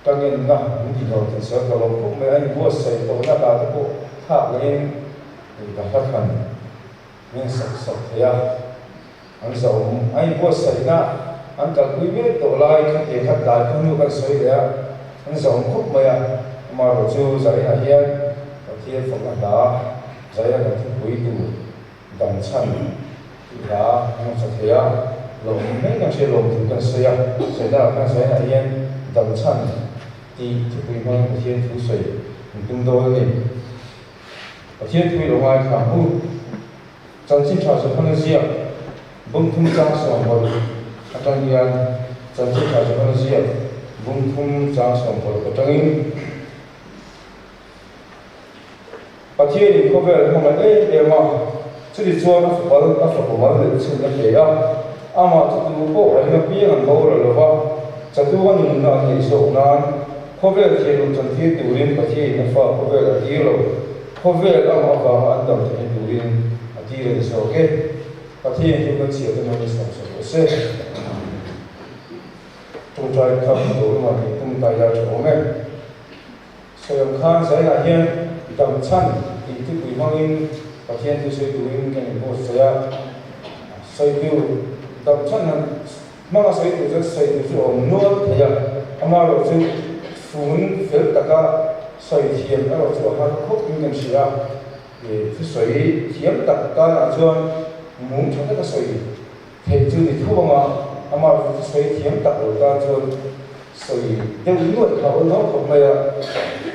ka ngenna min ti hlawh tih sawi ka lawm khawp mai a, inbuatsaih tawhna ta te pawh thlak lehin ka hla thlan. Min sak sak thei a, an zahawm a inbuatsaihna an kalpui mek tawh lai khatia khat dai khaw hnu kan sawi leh a, an zahawm khawp mai a, amaherawhchu Zainah hian Pathian fakna hla Zaina kan thupui tur dam chhan tih hla an rawn sa thei a, lawmawm hle kan hria lawm thu kan sawi a, sawidarah khan Zainah hian dam chhan tih thupui hmangin Pathian thu sawi an tum dawn a ni. Pathian pui lo ngaithla ang u. Chanchin tha Johana ziak bung thum chang 16 atang hian Chanchin tha Johana ziak bung thum chang 16 atangin Pathianin khawvel hmangaih em em a. Chutichuan a fapal a fapa mal leh chhun a pe a, amah chu tu pawh a ring apiang an boral lo va, chatu a nunna an neih zawk nan khawvel thianluh chantir turin Pathianin a fa khawvel a tir lo, khawvel amah avanga an dam theihna turin a tir a ni zawk e. Pathianin thu kan chhiar te hmangin sawmsak rawh se. Tawngtai kha hmu lamah kan tum ta ila tha awm e. Sawiam khan Zainah hian dam chhan tih thupui hmangin Pathian thu sawi turin kan inbuatsaih a. Sawi tur dam chhan han hmanga sawi tur chuan sawi tur chu a awm nual thei a, amaherawh chu fun fel taka sawi thiam erawh chu a har khawp in kan hria a. Thusawi thiam tak tanah chuan mum tha taka sawi Theih chu ni tho anga amah chu sawi thiam tak lo tan chuan sawi deuh nuaih kha awl hlauh khawp mai a,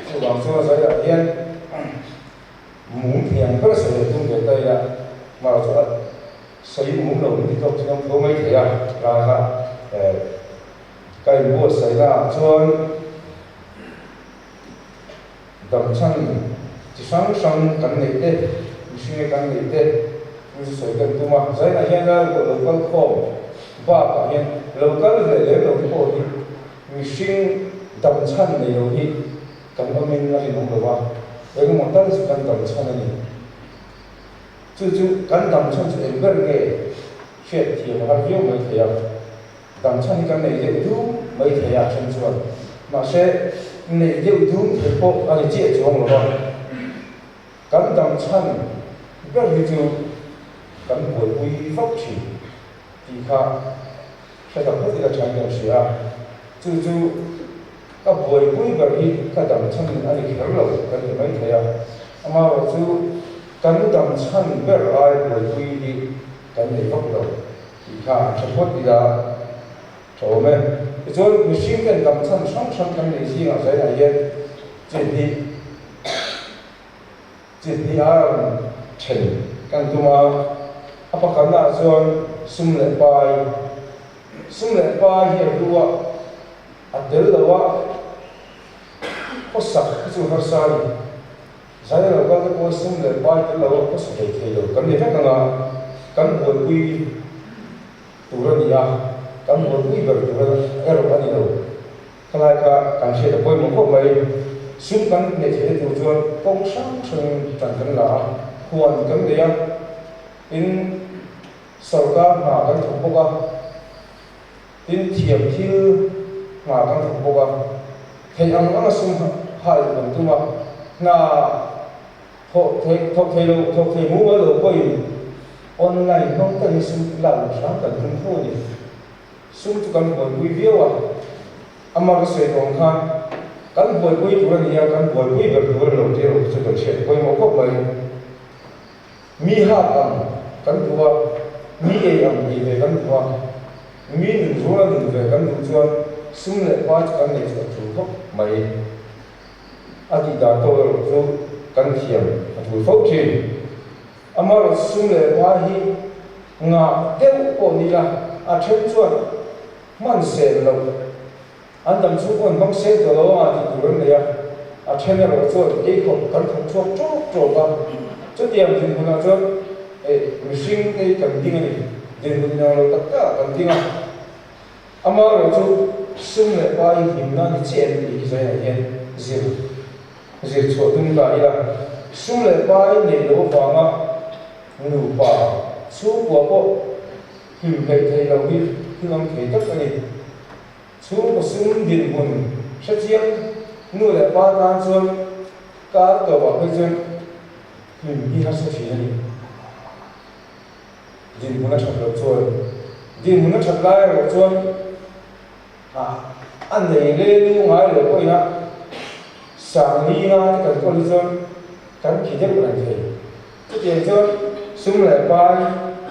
chuvang chuan zaiah hian mum thei ang ber sawi a tum ve ta ila, mahse chu a sawi mum lo min ti tawk chu an tho mai thei a, tlai kha ka inbuatsaihna ah chuan Damchhan chi hrang hrang kan neih te, mihringe kan neih te chu chu sawi kan tum a. Zainah hian ralruah lo kal khawm bakah hian lo kal ve lem lo te pawh hi mihring damchhan nei lo hi kan awmin a rinawm lo va, engemaw tal chu kan damchhan a ni. Chu chu kan damchhan chu eng ber nge hriat thiam a har viau mai thei a. Damchhan hi kan nei deuh dum mai thei a then chuan mahse neih deuh dum thei pawh a ni chiah chuang lo va, kan damchhan ber hi chu kan buaipui vak thin tih kha hre tak phawt ila thain kan hria a, chu chu ka buaipui ber hi ka damchhan a ni kher lo kan ti mai thei a, amaherawh chu kan damchhan ber ai buaipui hi kan nei vak lo. Tih kha a tha phawt ila tha awm e. Tichuan mihring ten dam chhan hrang hrang kan nei zingah zainah hian chi hnih chi hnih a rawn then kan tum a, a pakhatnaah chuan sum leh pai, sum leh pai hi a hlu a, a tel lo a, khawsak hi chu harsa a ni. Zai lo kal te pawh sum leh pai tel lo a khawsa thei thei lo kan ni vek ang a, kan buaipui tur a ni a, kan buaipui ber tur erawh a ni lo. Khalai kha kan hriat a pawimawh khawp mai. Sum kan neih theihna tur chuan kawng hrang hrangin tan kan la a, huan kan nei a, tin sorkar hna kan thawk bawk a, tin thiam thil hna kan thawk bawk a, theih ang anga sum hal kan tum a, hna thawh thei thawk thei lo thawk thei mumal lo pawhin online hmang takin sum lak loh hram kan tum fo a ni. Sum chu kan buaipui viau a, ama ka sawi tawh ang khan kan buaipui tur a ni a, kan buaipui ber tur a ni lo tih erawh chu kan hriat pawimawh khawp mai. Mi hak ang kan duh a, mi ei ang ei ve kan duh a, mi nun ruala nun ve kan duh chuan sum leh pai chu kan neih chu a tul khawp mai. A tih dan tawk erawh chu kan thiam a tul fo thin. Amaherawh sum leh pai hi ngah deuh pawh ni la, a then chuan hman sel loh An dam chhung pawh an hmang sel tawh lo anga tih tur an nei a, a then erawh chuan eikhawp kan thawk chhuak ṭawk ṭawk a, chutiang dinhmunah chuan eh mihring te hi kan ding a ni, dinhmun inang lo tak takah kan ding a, amaherawh chu sum leh pa hi hlimna a ni chiah em tih hi zainah hian zir zir chhuah tum ta ila, sum leh pa hi neih loh avanga nupa chhungkua pawh hlim hleih theih loh hi thil awm thei tak a ni. Chhungkaw sum dinhmun hrechiang nu leh pa tan chuan kar tawpah phei chuan hlim hi harsa thin a ni. Dinhmun a that loh chuan dinhmun a that lai erawh chuan a nei le lu ngai lo pawhin a sang li nga te kan kawl hi chuan kan khi deuh reng thei. Chutiang chuan sum leh pai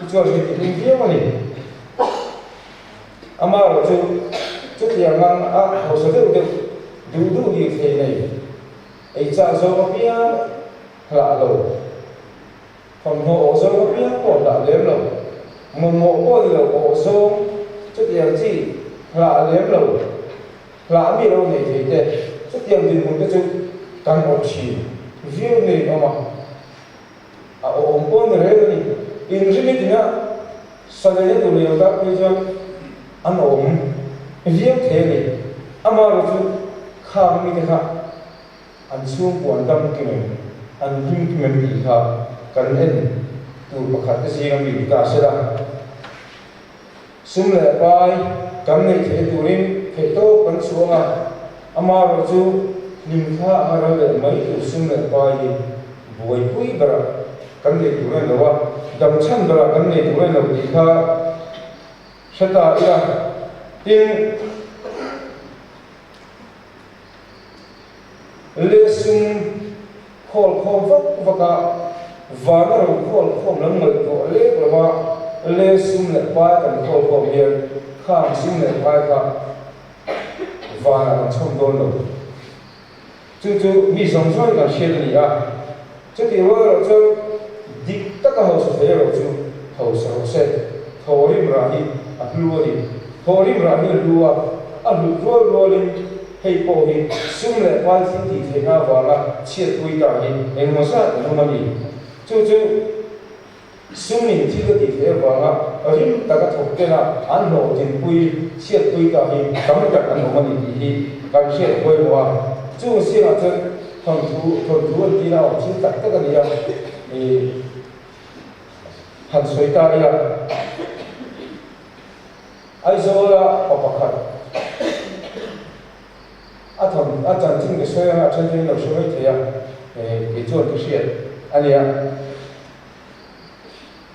hi chuan min ti hlim viau a ni. Amaherawh chu chutiang ang a hausa deuh deuh duh duh hi thei nei ei chah zawng apiang hlah lo, thawmhnaw awh zawng apiang pawh hlah lem lo, mamawh pawh ni lo awh zawng chutiang chi hlah lem lo, hlah mi lo nei thei te chutiang dinhmun te chu kan awt thin viau nei awm a, a awm pawh ni reng a ni. Inrini tina sa leina tur nei lo tan phei chuan an awm viau thei a ni. Amaherawhchu khang mite kha an chhungkua an dam kim em, an hlim kim em tih kha kan en tur pakhat te zinga mi ni ta se la. Sum leh pai kan neih theih turin theihtawp kan chhuang a, amaherawhchu hlimthla anga ral leh mai tur sum leh pai hi buaipui berah kan nei tur a ni lo a, damchhan berah kan nei tur a ni lo tih kha hre ta ila. Tin, leh sum khawl khawm vak vak a, vana ro khawl khawm lam ngaihtuah lek lo a, leh sum leh pai kan khawl khawm hian khang sum leh pai kha vanah kan chhawm dawn lo. Chu chu mi zawng zawngin kan hriat a ni a, chutih rual erawh chuan dik taka hausa thei erawh chu hausa rawh se, thawhrim rah hi a hlu a ni. Thawhrim rah hi a hlu a, a hlut rual rualin hei pawh hi sum leh pai thil tih theihna avanga chhiatpui ta hi engemaw zat an awm a ni. Chu chu sum in thil a tih theih avanga rim taka thawk tena an hlawhtlinpui chhiatpui ta hi tam tak an awm a ni tih hi kan hriat pawimawh a. Chung zingah chuan thawnthu thawnthu an tihna a awm thil tak tak a ni a, ih han sawi ta ila. Aizawla pa pakhat a thawn a chanchin ka sawi anga a then chu in lo hre mai thei a, kei chuan ka hriat a nia.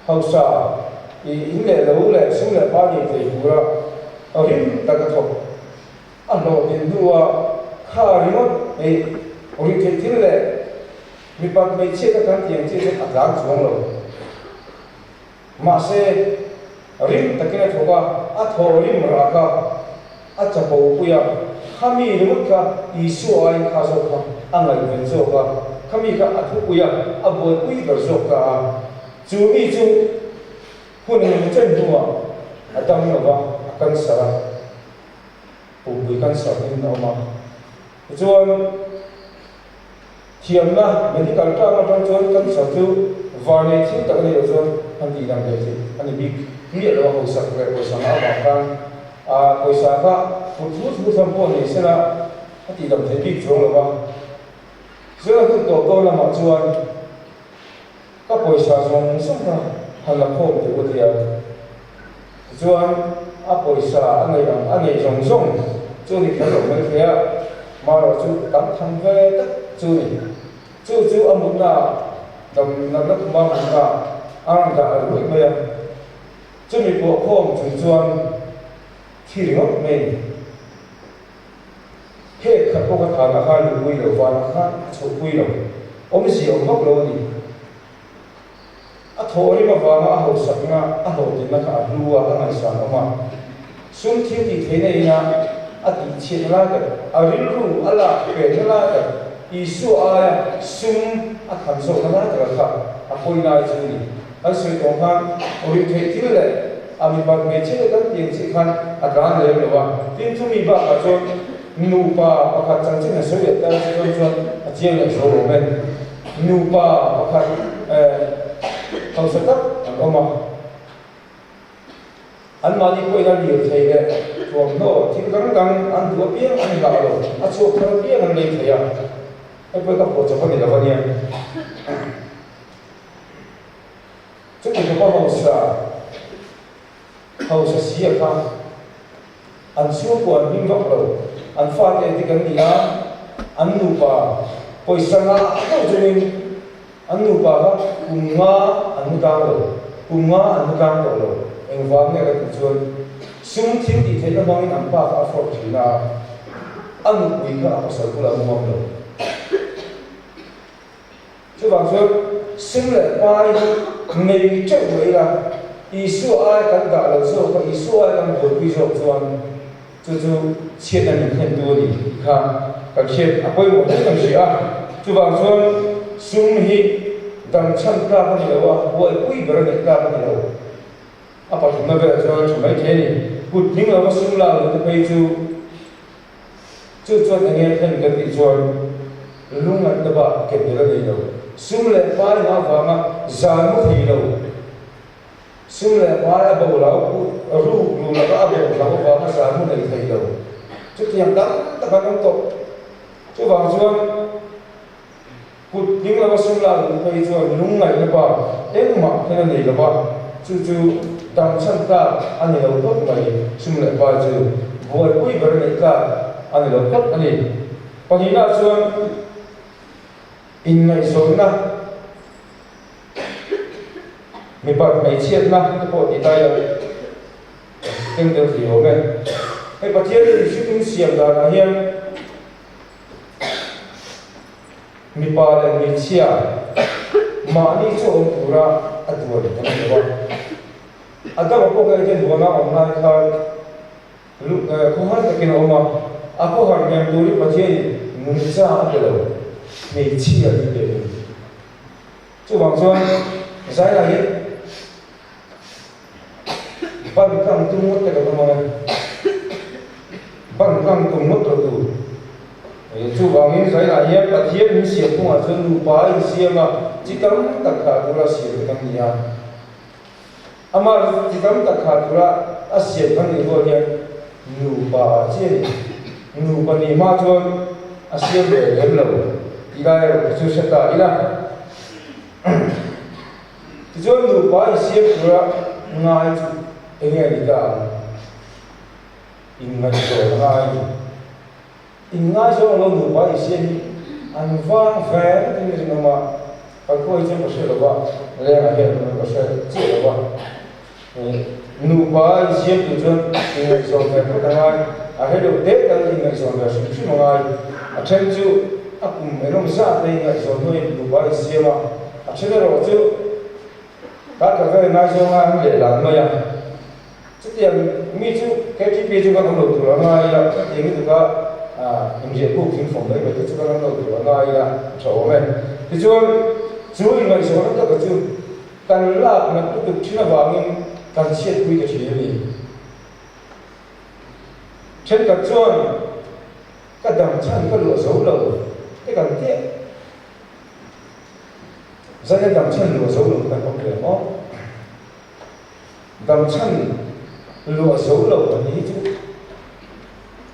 Hausa i in leh lo leh sum leh pa nei thei tura rim tak a thawk a hlawhtlin hnua kha ringawt ei rih theih thil leh mipat hmeichhia te kan tiang chiah chuan a tlang chuang lo. Mahse, rim takin a thawk a, a thaw rim rak a, a chapo pui a, khami ringawt kha Isua aiin kha zawk kha a ngaihven zawk a, khami kha a thupui a, a buaipui ber zawk ta a. Chu mi chu hun engemaw chen hnuah a dam lo va, a cancer a, pumpui cancer in a awm a. Tichuan. Thiamna, medical term atang chuan cancer chu varnei thil tak a nih loh chuan an tih dang daih thei a ni bik miah lo a, hausak leh pawisa ngah avang khan a pawisa kha put thu thu tham pawh ni sela a tih dam thei bik chuang lo va. Chuan a hun tawp dawn lamah chuan ka pawisa zawng zawng kha han la khawm teh u a ti a, tichuan a pawisa a neih ang a neih zawng zawng chu ni kher lo mai thei a, marawh chu tam tham ve tak chu ni. Chu chu a mutna ah dam natna khuma mutna ah a rawn dah ruih mai a, chumi pawh khawm chung chuan thi ringawt mai a ni. Phek khat pawh ka thanah khan luhpui lo, vanah khan a chhohpui lo, awmzia awm vak lo a ni. A thawhrim avanga a hausakna, a hlawhtlinna kha a hlu a, a ngaihsan awm a. Sum thil tih theihna ina a tihchhiatna lai tak, a rilru a lak penna lai tak, Isua aia sum a than zawkna lai taka kha a pawi lai chu a ni. Kan sawi tawh khan rih theih thil leh a mipat hmeichhia te kan tiang chiah khan a tlan lem lo a. Tin, chumi bakah chuan nupa pakhat chanchin a sawi leh ta chuan chuan a chiang leh zo awm e. Nupa pakhat hausa tak an awm a. Anmahni pawhin a lir thei leh thuamhnaw thil dang dang an duh apiang an hlah lo, a chhuak thar apiang an lei thei a. Hei pawh hi ka phuah chawp a ni lo a nia. Chuti khawpa hausa hausa si a kha an chhungkua an hlim vak lo, an fate te kan ni a, an nupa pawisa ngah deuh chungin an nupa kha kum nga an mu tang lo, kum nga an mu tang tawh lo, engvang nge ka tih chuan sum thil tih theihna hmangin an pa kha a fawrh thin a, a nupui kha a pasal bulah a mu ngam lo. Chuvang chuan sum leh pai hi nei teuh mai ila, Isua ai kan dah lo zawk a, Isua ai kan buaipui zawk chuan chu chu chhiatna min thlentu a ni tih kha kan hriat a pawimawh hle kan hria a. Chuvang chuan sum hi dang chhan tlak a ni lo a, buaipui ber a neih tlak a ni lo. A pathumna velah chuan a tha mai thei a ni. Kut hming lova sum lak loh te phei chu Chu chuan eng nge thlen kan tih chuan lung an dap a, ke tel a nei lo. Sum leh pai ngah vanga zan mu thei lo. Sum leh pai a bo lo, ruk lu laka a bo hlau avanga zan hun ei thei lo. Chutiang tam tak an awm tawh. Chuvang chuan kut ding lama sum lak luh phei chuan lungngaihna pa engmah hian a nei lo va, chu chu dam chhan tlak a ni lo phawt mai. Sum leh pai chu buaipui ber a neih tlak a ni lo phawt a ni. Pahnihna chuan inngaihzawnna. Mipat hmeichhiatna te pawh ti ta ila keng deuh thei awm e. Hei Pathian in mihring in siam danah hian mipa leh hmeichhia mahni chu awm tura a duan kan ni lo a. Adama pawh kha Eden huana awm lai khan Khawhar takin a awm a, a khawhar hnem turin Pathianin nungcha a pe lo, hmeichhia min pe thung. Chuvang chuan Zaila hi ban tlang tum ngawt te kan awm ang e, ban tlang tum ngawt lo tur. Chuvangin Zaila hian Pathian min siam phungah chuan nupa a insiam a, chi tam tak thlah tura siam te kan ni a. Amah chi tam tak kha tura a siam kan nih rual hian nupa ah chi a ni. Nupa nih hma chuan a siam ve lem lo tih lai erawh kha chu hre ta ila. Tichuan nupa i siam tura ngai chu enge a ni ta ang? Inngaihzawn a ngai a ni. Inngaizawng lo nupa i siam hi an vang ve tin a rinawm a, kan khua hi chuan ka hre lo va, lengah hian ka hre chiah lo va. Nupa i siam tur chuan inngaihzawn ve phawt a ngai, a hre deuh teh tal inngaihzawn ve hrim hrim a ngai. A then chu a kum engemaw zat te inngaihzawn hnuaiin nupa i siam a, a then erawh chu kar khat vel inngaizawng a an lehlan mai a. Chutiang mi chu KTP chu kan awm lo tur a ngai ila, chutiang lutuk a inriah buk thing fawm mai mai te chu kan awm lo tur a ngai ila a tha awm e. Tichuan, chu inngaihzawnna taka chu kan lak nat lutuk thin avangin kan chhiatpui ta thin a ni. Thenkhat chuan ka dam chhan ka luah zo lo te kan tiah. Zaia dam chhan luah zo lo te kan awm ve maw? Damchhan luah zo lo kan hi chu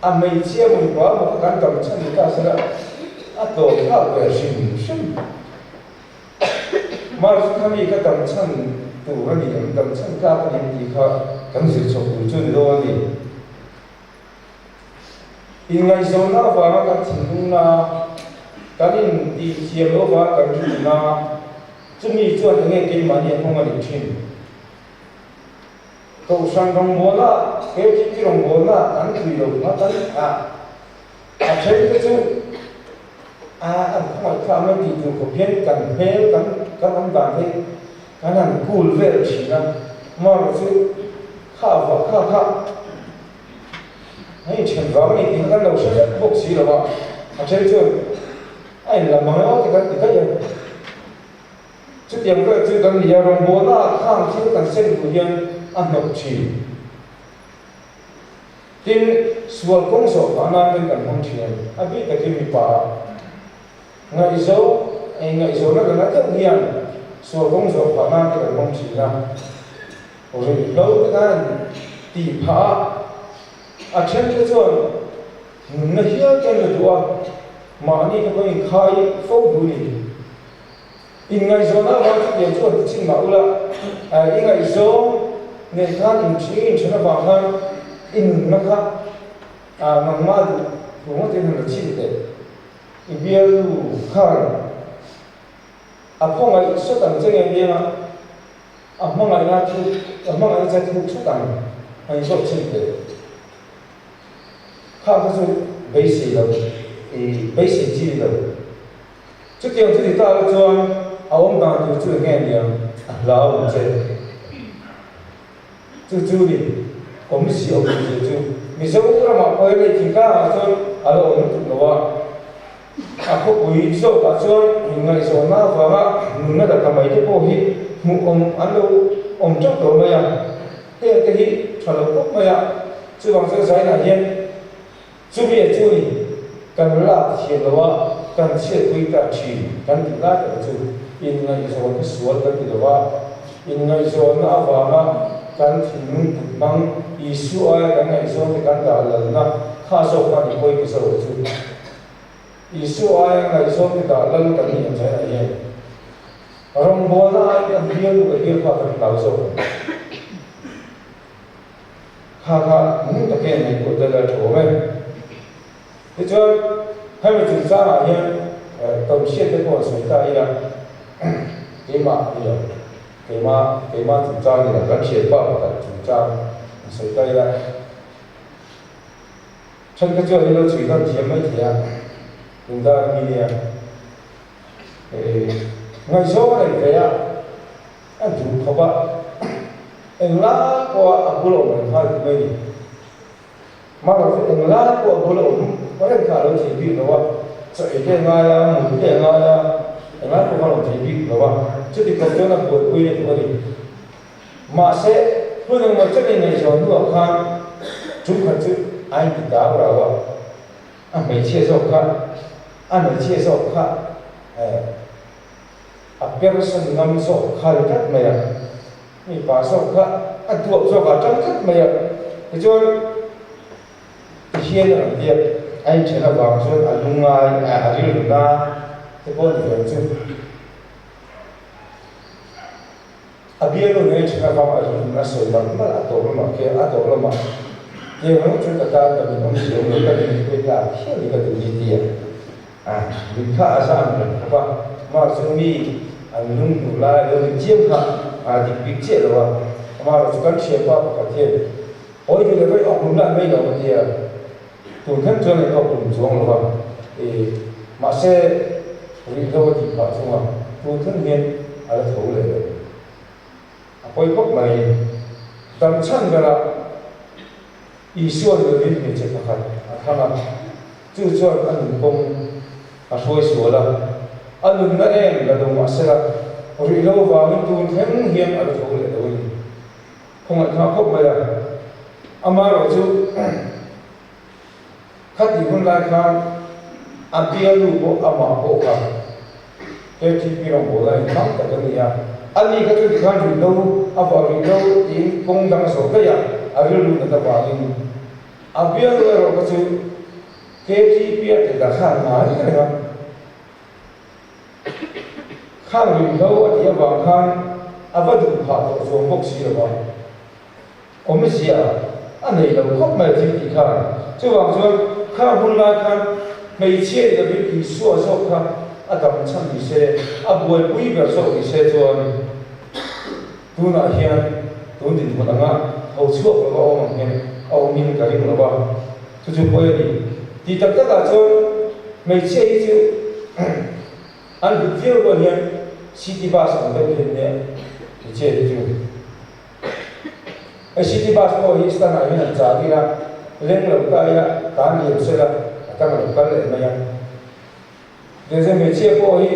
a hmeichhia mipa maw kha kan damchhan ni ta sela a tlawm thlak ve hrim hrim. March kha mi kha damchhan tur a ni em, damchhan tlak a ni em tih kha kan zir chawp tur chu ni dawn a ni. Inngaihzawnna avanga kan thinlungna, kan intihthiam loh avanga kan rinna, chumi chuan enge keimahni a nghawng a nih thin? Kohhran rawngbawlna, KTP rawngbawlna kan tui lo kha kan a a then te chu a an khawngaih thlak mai tih tur khawp hian kan hmel kan kan awm dan hi kan han cool vel thin a, amaherawhchu chu kha vah kha kha Hei then vang a ni tih kha kan lo hre vek bawk si lo a, a then chuan a inlam ang emaw ti kan ti daih a. Chutiang vel chu kan ni a, rawngbawlna ah khang thil kan sen duh hian a hnawk thin. Tin, sual kawng zawh phah nan ten kan hmang thin a ni. A bik takin mipa ah ngaihzo, ngaihzawhna la na deuh hian sual kawng zawh phah nan te kan hmang thin a. Ruihhlo te khan tih phah a, a then te chuan nunna hial te an la duh a, mahni kha pawhin khai fo duh ni. Inngaihzawnna avang chutiang chuan ti chin mah ula, i ngaihzawng neih khan inthing inthen avang khan i nunna kha nangmah duh thu ngawtin han la chin teh. I bialnu khan a khawngaih sawt ang che nge nia? A hmangaihna chu a hmangaihna che thuk thut ang a inzawt chin teh. Kha kha chu beisei lo, i beisei chi ni lo. Chutiang chu ti ta la chuan a awm dan tur chu eng nge niang a hlau ang che. Chu chu ni awmzia awm zia chu Mizoramah pawh hian hei thingtlangah chuan a la awm lutuk lo a. A khawpui zawkah chuan inngaihzawnna avanga nunna la ta mai te pawh hi hmuh awm an lo awm teuh tawh mai a, heng te hi tha lo khawp mai a, chuvang chuan Zainah hian chumi a chu ni kan lak thiam lo a, kan chhiatpui ta thin kan tih lai tak chu inngaihzawn hi sual kan ti lo a. Inngaihzawnna avanga kan thinlung put hmang Isua aia kan ngaihzawng te kan dah lalna kha zawk kha ni pawi ti zawk chu. Isua aia ngaihzawng te dah lal kan nih ang zainah hian rawngbawlna aiin kan bial luh a bial kha kan hlau zawk ang. Kha kha nung takin ngaihtuah tel a tha awm e. Tichuan, hemi chungchangah hian tawnhriat te pawh an sawi ta ila, keimah ni lo, keimah keimah chungchang ni lo, kan hriat pa pakhat chungchang an sawi ta ila, thenkhat chuan in lo chhui dawn thiam mai thei a, tundar mi nia, ngaihzawng a nei ve a, a duh khawp a, englai pawha a bul awm reng kha a duh mai ni. Hmangaih chu eng lai pawh a bul a awm reng kha a lo thei bik lo a, chaw ei te a ngai a, mut te a ngai a, eng lai pawh kha a lo thei bik lo a, chuti khawp chuan a buaipui na duh a ni. Mahse, hun engmaw chen ingaihzawn hnuah khan ṭumkhat chu a inti dau rau a, a hmeichhia zawk kha, a hmeichhia zawk kha eh a person ngam zawk kha ri tlat mai a. Mipa zawk kha a duap zawk ah tang tlat mai a, tichuan tihian a rawn biak a inthen avang chuan a lungngai a, a rilru na te pawh a ni ve ang chu. A bialnu nen a inthen avang a rilru na sawi malh malh a tawp lamah khi a tawp lamah tiang ringawt chuan ka tan ka min awm thiam lo ka ni pawhin lak hial hi ka duh ni ti a. A mit kha a zam reng khawp a, amah chu mi an lung hnuh lai lo ni chiam kha a dik bik chiah lo a, amaherawh chu kan thianpa pakhat hian hawi duh leh vawi awk hlum lah mai lo a ti a, tun thleng chuan in awk hlum chuang lo va, ih mahse rihlo a tih phah chunga tun thleng hian a la tho leh lo. A pawi khawp mai. Dam chhan berah Isua nuvin hmeichhe pakhat a thlang a, chu chuan a nun kawng a hruai sual a, a nunna em la lo mahsela rih lo vangin tun thleng hian a la tho leh lo a ni. Khawngaih nghah khawp mai a, amaherawh chu khatih hun lai khan a bialnu pawh amah pawh kha KTP rawngbawlna inhmang tak a ni a, ani kha chu tikhan rih lo a vah rih lo tiin kawng dang zawh daih a, a rilru nat avangin a bialnu erawh kha chu KTP a tel dah khan ngai reng a, khang rih lo a tih avang khan a va duh phah tawh chuang bawk si lo va. Awmzia a nei lo khawp mai thil tih khan. Chuvang chuan kha hun lai khan hmeichhia ni lovin Isua zawk kha a dam chhan ni se, a buaipui ber zawk ni se chuan tunah hian tun dinhmun anga tho chhuak lova awm ang hian a awmin ka ring lo va, chu chu pawi a ni. Tih tak takah chuan hmeichhia hi chu an hlut viau rual hian city bus ang deuh hian nia hmeichhia hi chu. Hei city bus pawh hi stand ah hian an chah ila, leng lo ta ila, tan lian sela a tang a lo kal leh mai a. Tichuan hmeichhia pawh hi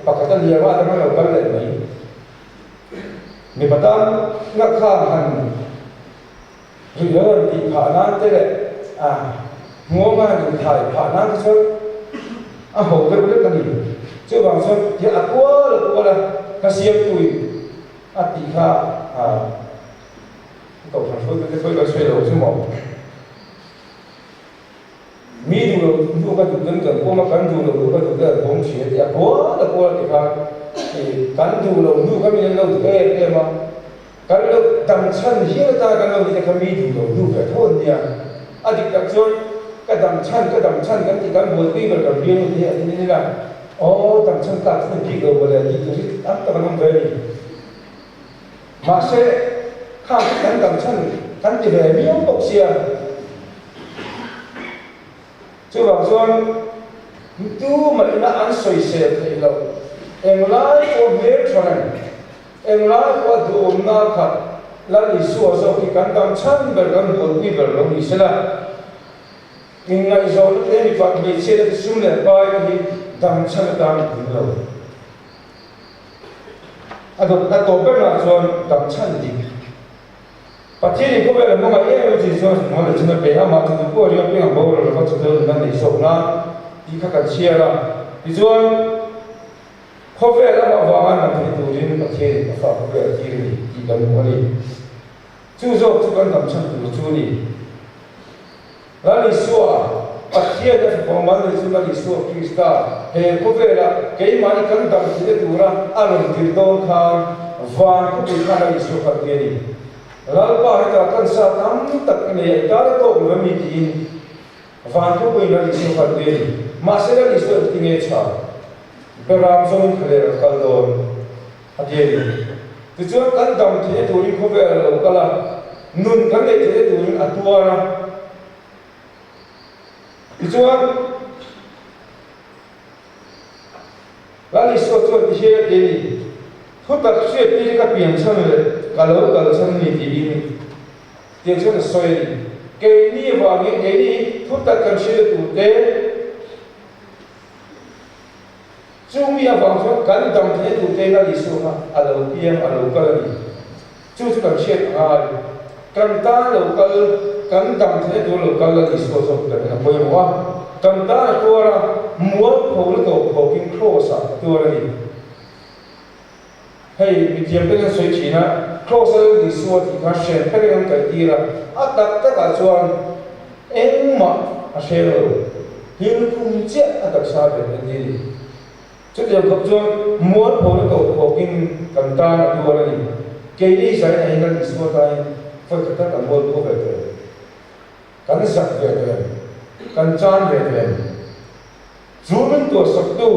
pakhat a liam a, a tang a lo kal leh mai. Mipa tan na khan han rih lo han tih phah nan te leh a hmuam a han inthai phah nan te chuan a ho deuh lek a ni. Chuvang chuan tiah a kual a kual a, ka siamtuin A tih kha Kohhran hruaitute pawhin kan sawi lo chu maw? Mi duh lo duh ka duh ten kan pawm a, kan duh lo duh ka duh ten an pawm thin a ti a, kual a kual a ti khan kan duh lo hnu kha min an lo duh em em a, kan lo dam chhan hial atan kan lo ni te kha mi duh lo hnu ve tho an nia. A dik tak chuan ka dam chhan ka dam chhan kan tih kan buaipui ber kan bialnu te hi an in ila, Aw, tam chhan tlak chu ni bik lo mawle tih tur hi tam tak an awm ve a ni. Mahse, khang chu kan tam chhan kan ti ve miau bawk sia. Chuvang chuan tu mahina an sawisel theih loh, englai pawh hmel tha reng, englai pawh a duhawmna khat Lal Isua zawk hi kan tam chhan ber, kan buaipui ber lo ni sela. Inngaihzawnna te mipa hmeichhia te sum leh pai te hi dam chhan atan a tling lo. A dawt a tawp berah chuan dam chhan dik. Pathian in khawvel a hmangaih em em chin chuan hmuh leh chin a pe a, amah chu duhpawh riang piang a boral lova chu tel nuna nei zawk nan tih kha kan chhiar a. Tichuan. Khawvel amah vanga dam thei turin Pathianin a fa khawvel a tir a ni tih kan hmu a ni. Chu zawk chu kan dam chhan tur chu a ni. Lal Isua, Pathian a fapa mal ni chu Lal Isua Krista he khawvela keimahni kan dam theihna tura a rawn tir dawn khan van khawpui khan Lal Isua kha a ti a ni. Lalpa hetah kan sa tam tak i nei a, i tan a tawk lo em ni tiin van khawpuiin Lal Isua kha a ti a ni. Mahse Lal Isua engti nge chha? Beram zawngin khaler a kal dawn a ti a ni. Tichuan kan dam theihna turin khawvel a lo kal a, nun kan neih theihna turin a tuar a. Tichuan Lal Isua chuan ti hian a ti a ni, Thutak hriat tir ka pian chhan leh ka lo kal chhan ni tiin tiang chuan a sawi a ni. Keini avangin keini hi thutak kan hriatna turte, Chu mi avang chuan kan dam theih tur te Lal Isua kha a lo piang, a lo kal a ni. Chu chu kan hriat a ngai. Kan tan lo kal, kan dam theih tur lo kal Lal Isua zawk kan en a pawimawh a. Kan tan a tuar a, mualpho la tawp khawkin Kraws-ah a tuar a ni. Hei mithiam ten an sawi thin a, Kraws-a Lal Isua tih kha hren takin an kaihtir a, a tak takah chuan engmah a hreng lo. Hil khum chiah a taksa bet an ti a ni. Chutiang khawp chuan mualpho na tawh khawkin kan tan a tuar a ni. Keini zaina hi Lal Isua tain vawi khat tak kan mualpho ve tawh em? Kan zak ve tawh em? Kan chan ve tawh em? Chu min tuahsaktu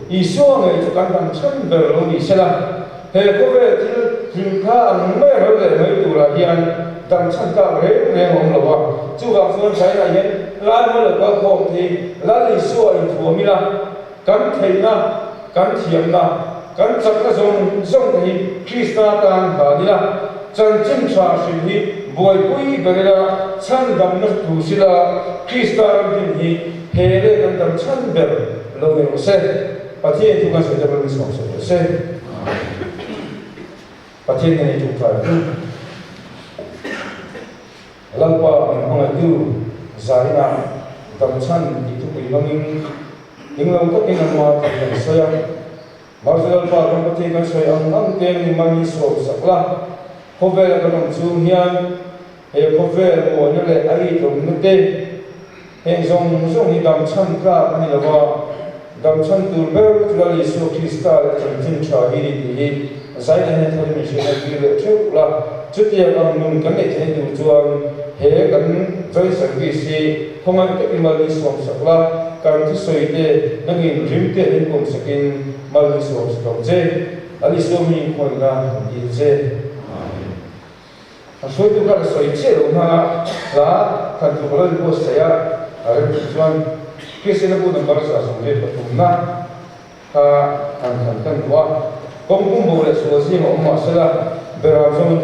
Isua ngei chu kan dam chhan ber lo ni sela, he khawvel thil hlimthla ang mai ro leh mai turah hian dam chhan tlak reng reng a awm lo a. Chuvang chuan China hian lai hma lo kal khawm thei Lal Isua inthuam ila, kan theihna, kan thiamna, kan chakna zawng zawng te hi Krista tan hlan ila, chanchin tha hrilh hi buaipui ber ila, chhandamna thu sila Krista ram din hi He leh kan dam chhan ber lo ni rawh se. Pathian thu kan sawi te pawh min sawm sawi rawh se. Pathian hian i ṭawngṭai ang u. Lalpa min hmangaihtu zaina dam chhan tih thupui hmangin englo takin anmah thu kan sawi a. Mahse Lalpa kan Pathian kan sawi ang ang te ni man min sawm sak la. Khawvela kan awm chung hian he khawvel mawina leh a itawmna te heng zawng zawng hi dam chhan tlak a ni lo va, dam chhan tur ber chu Lal Isua Krista leh chanchin tha hi ni tih hi zaina hian thar min hriat entir leh theuh la. Chutiang ang nun kan neih theih tur chuan he kan joint service hi khawngaih takin mal min sawm sak la, kan thusawi te nangin rim te min pawm sakin mal min sawm sak ang che. Lal Isua mi khawngaihna kan dil che. Amen. A hruaitu khan a sawi chiah lo hna a, hla khan tluk lo in post theih a, a rem tih chuan Kristian a bu number 133 na kha han thlan kan duh a, kawng pum bo leh sual zing a awm mah sela, beram zawngin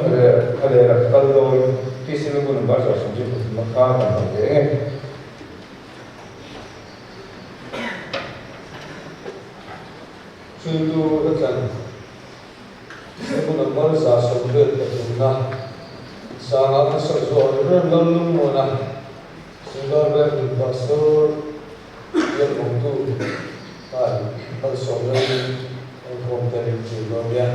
tha leh a kal dawn Kristian a bu number 133 na kha kan hmu ve eng e. Chu tu a tlan. He hmun a mal 123 sangah an sak zawh ang reng lam lungmuana Sundar Veng Pastor biak mawngtu khan malsawm loin engkhawm te min ṭil dawn nia.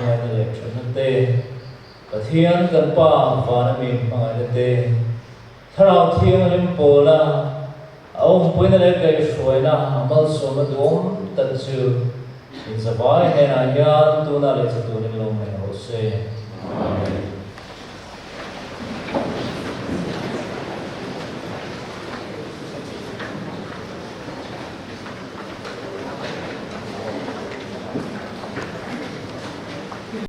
hmangaihna leh thatna te, Pathian kan Pa vana mi hmangaihna te, Thlarau Thianghlim pawla a awmpuina leh kaihhruaina a malsawmna duhawm tak chu inzavai hnenah hian tuna leh chatuanin lo meng rawh se. Amen.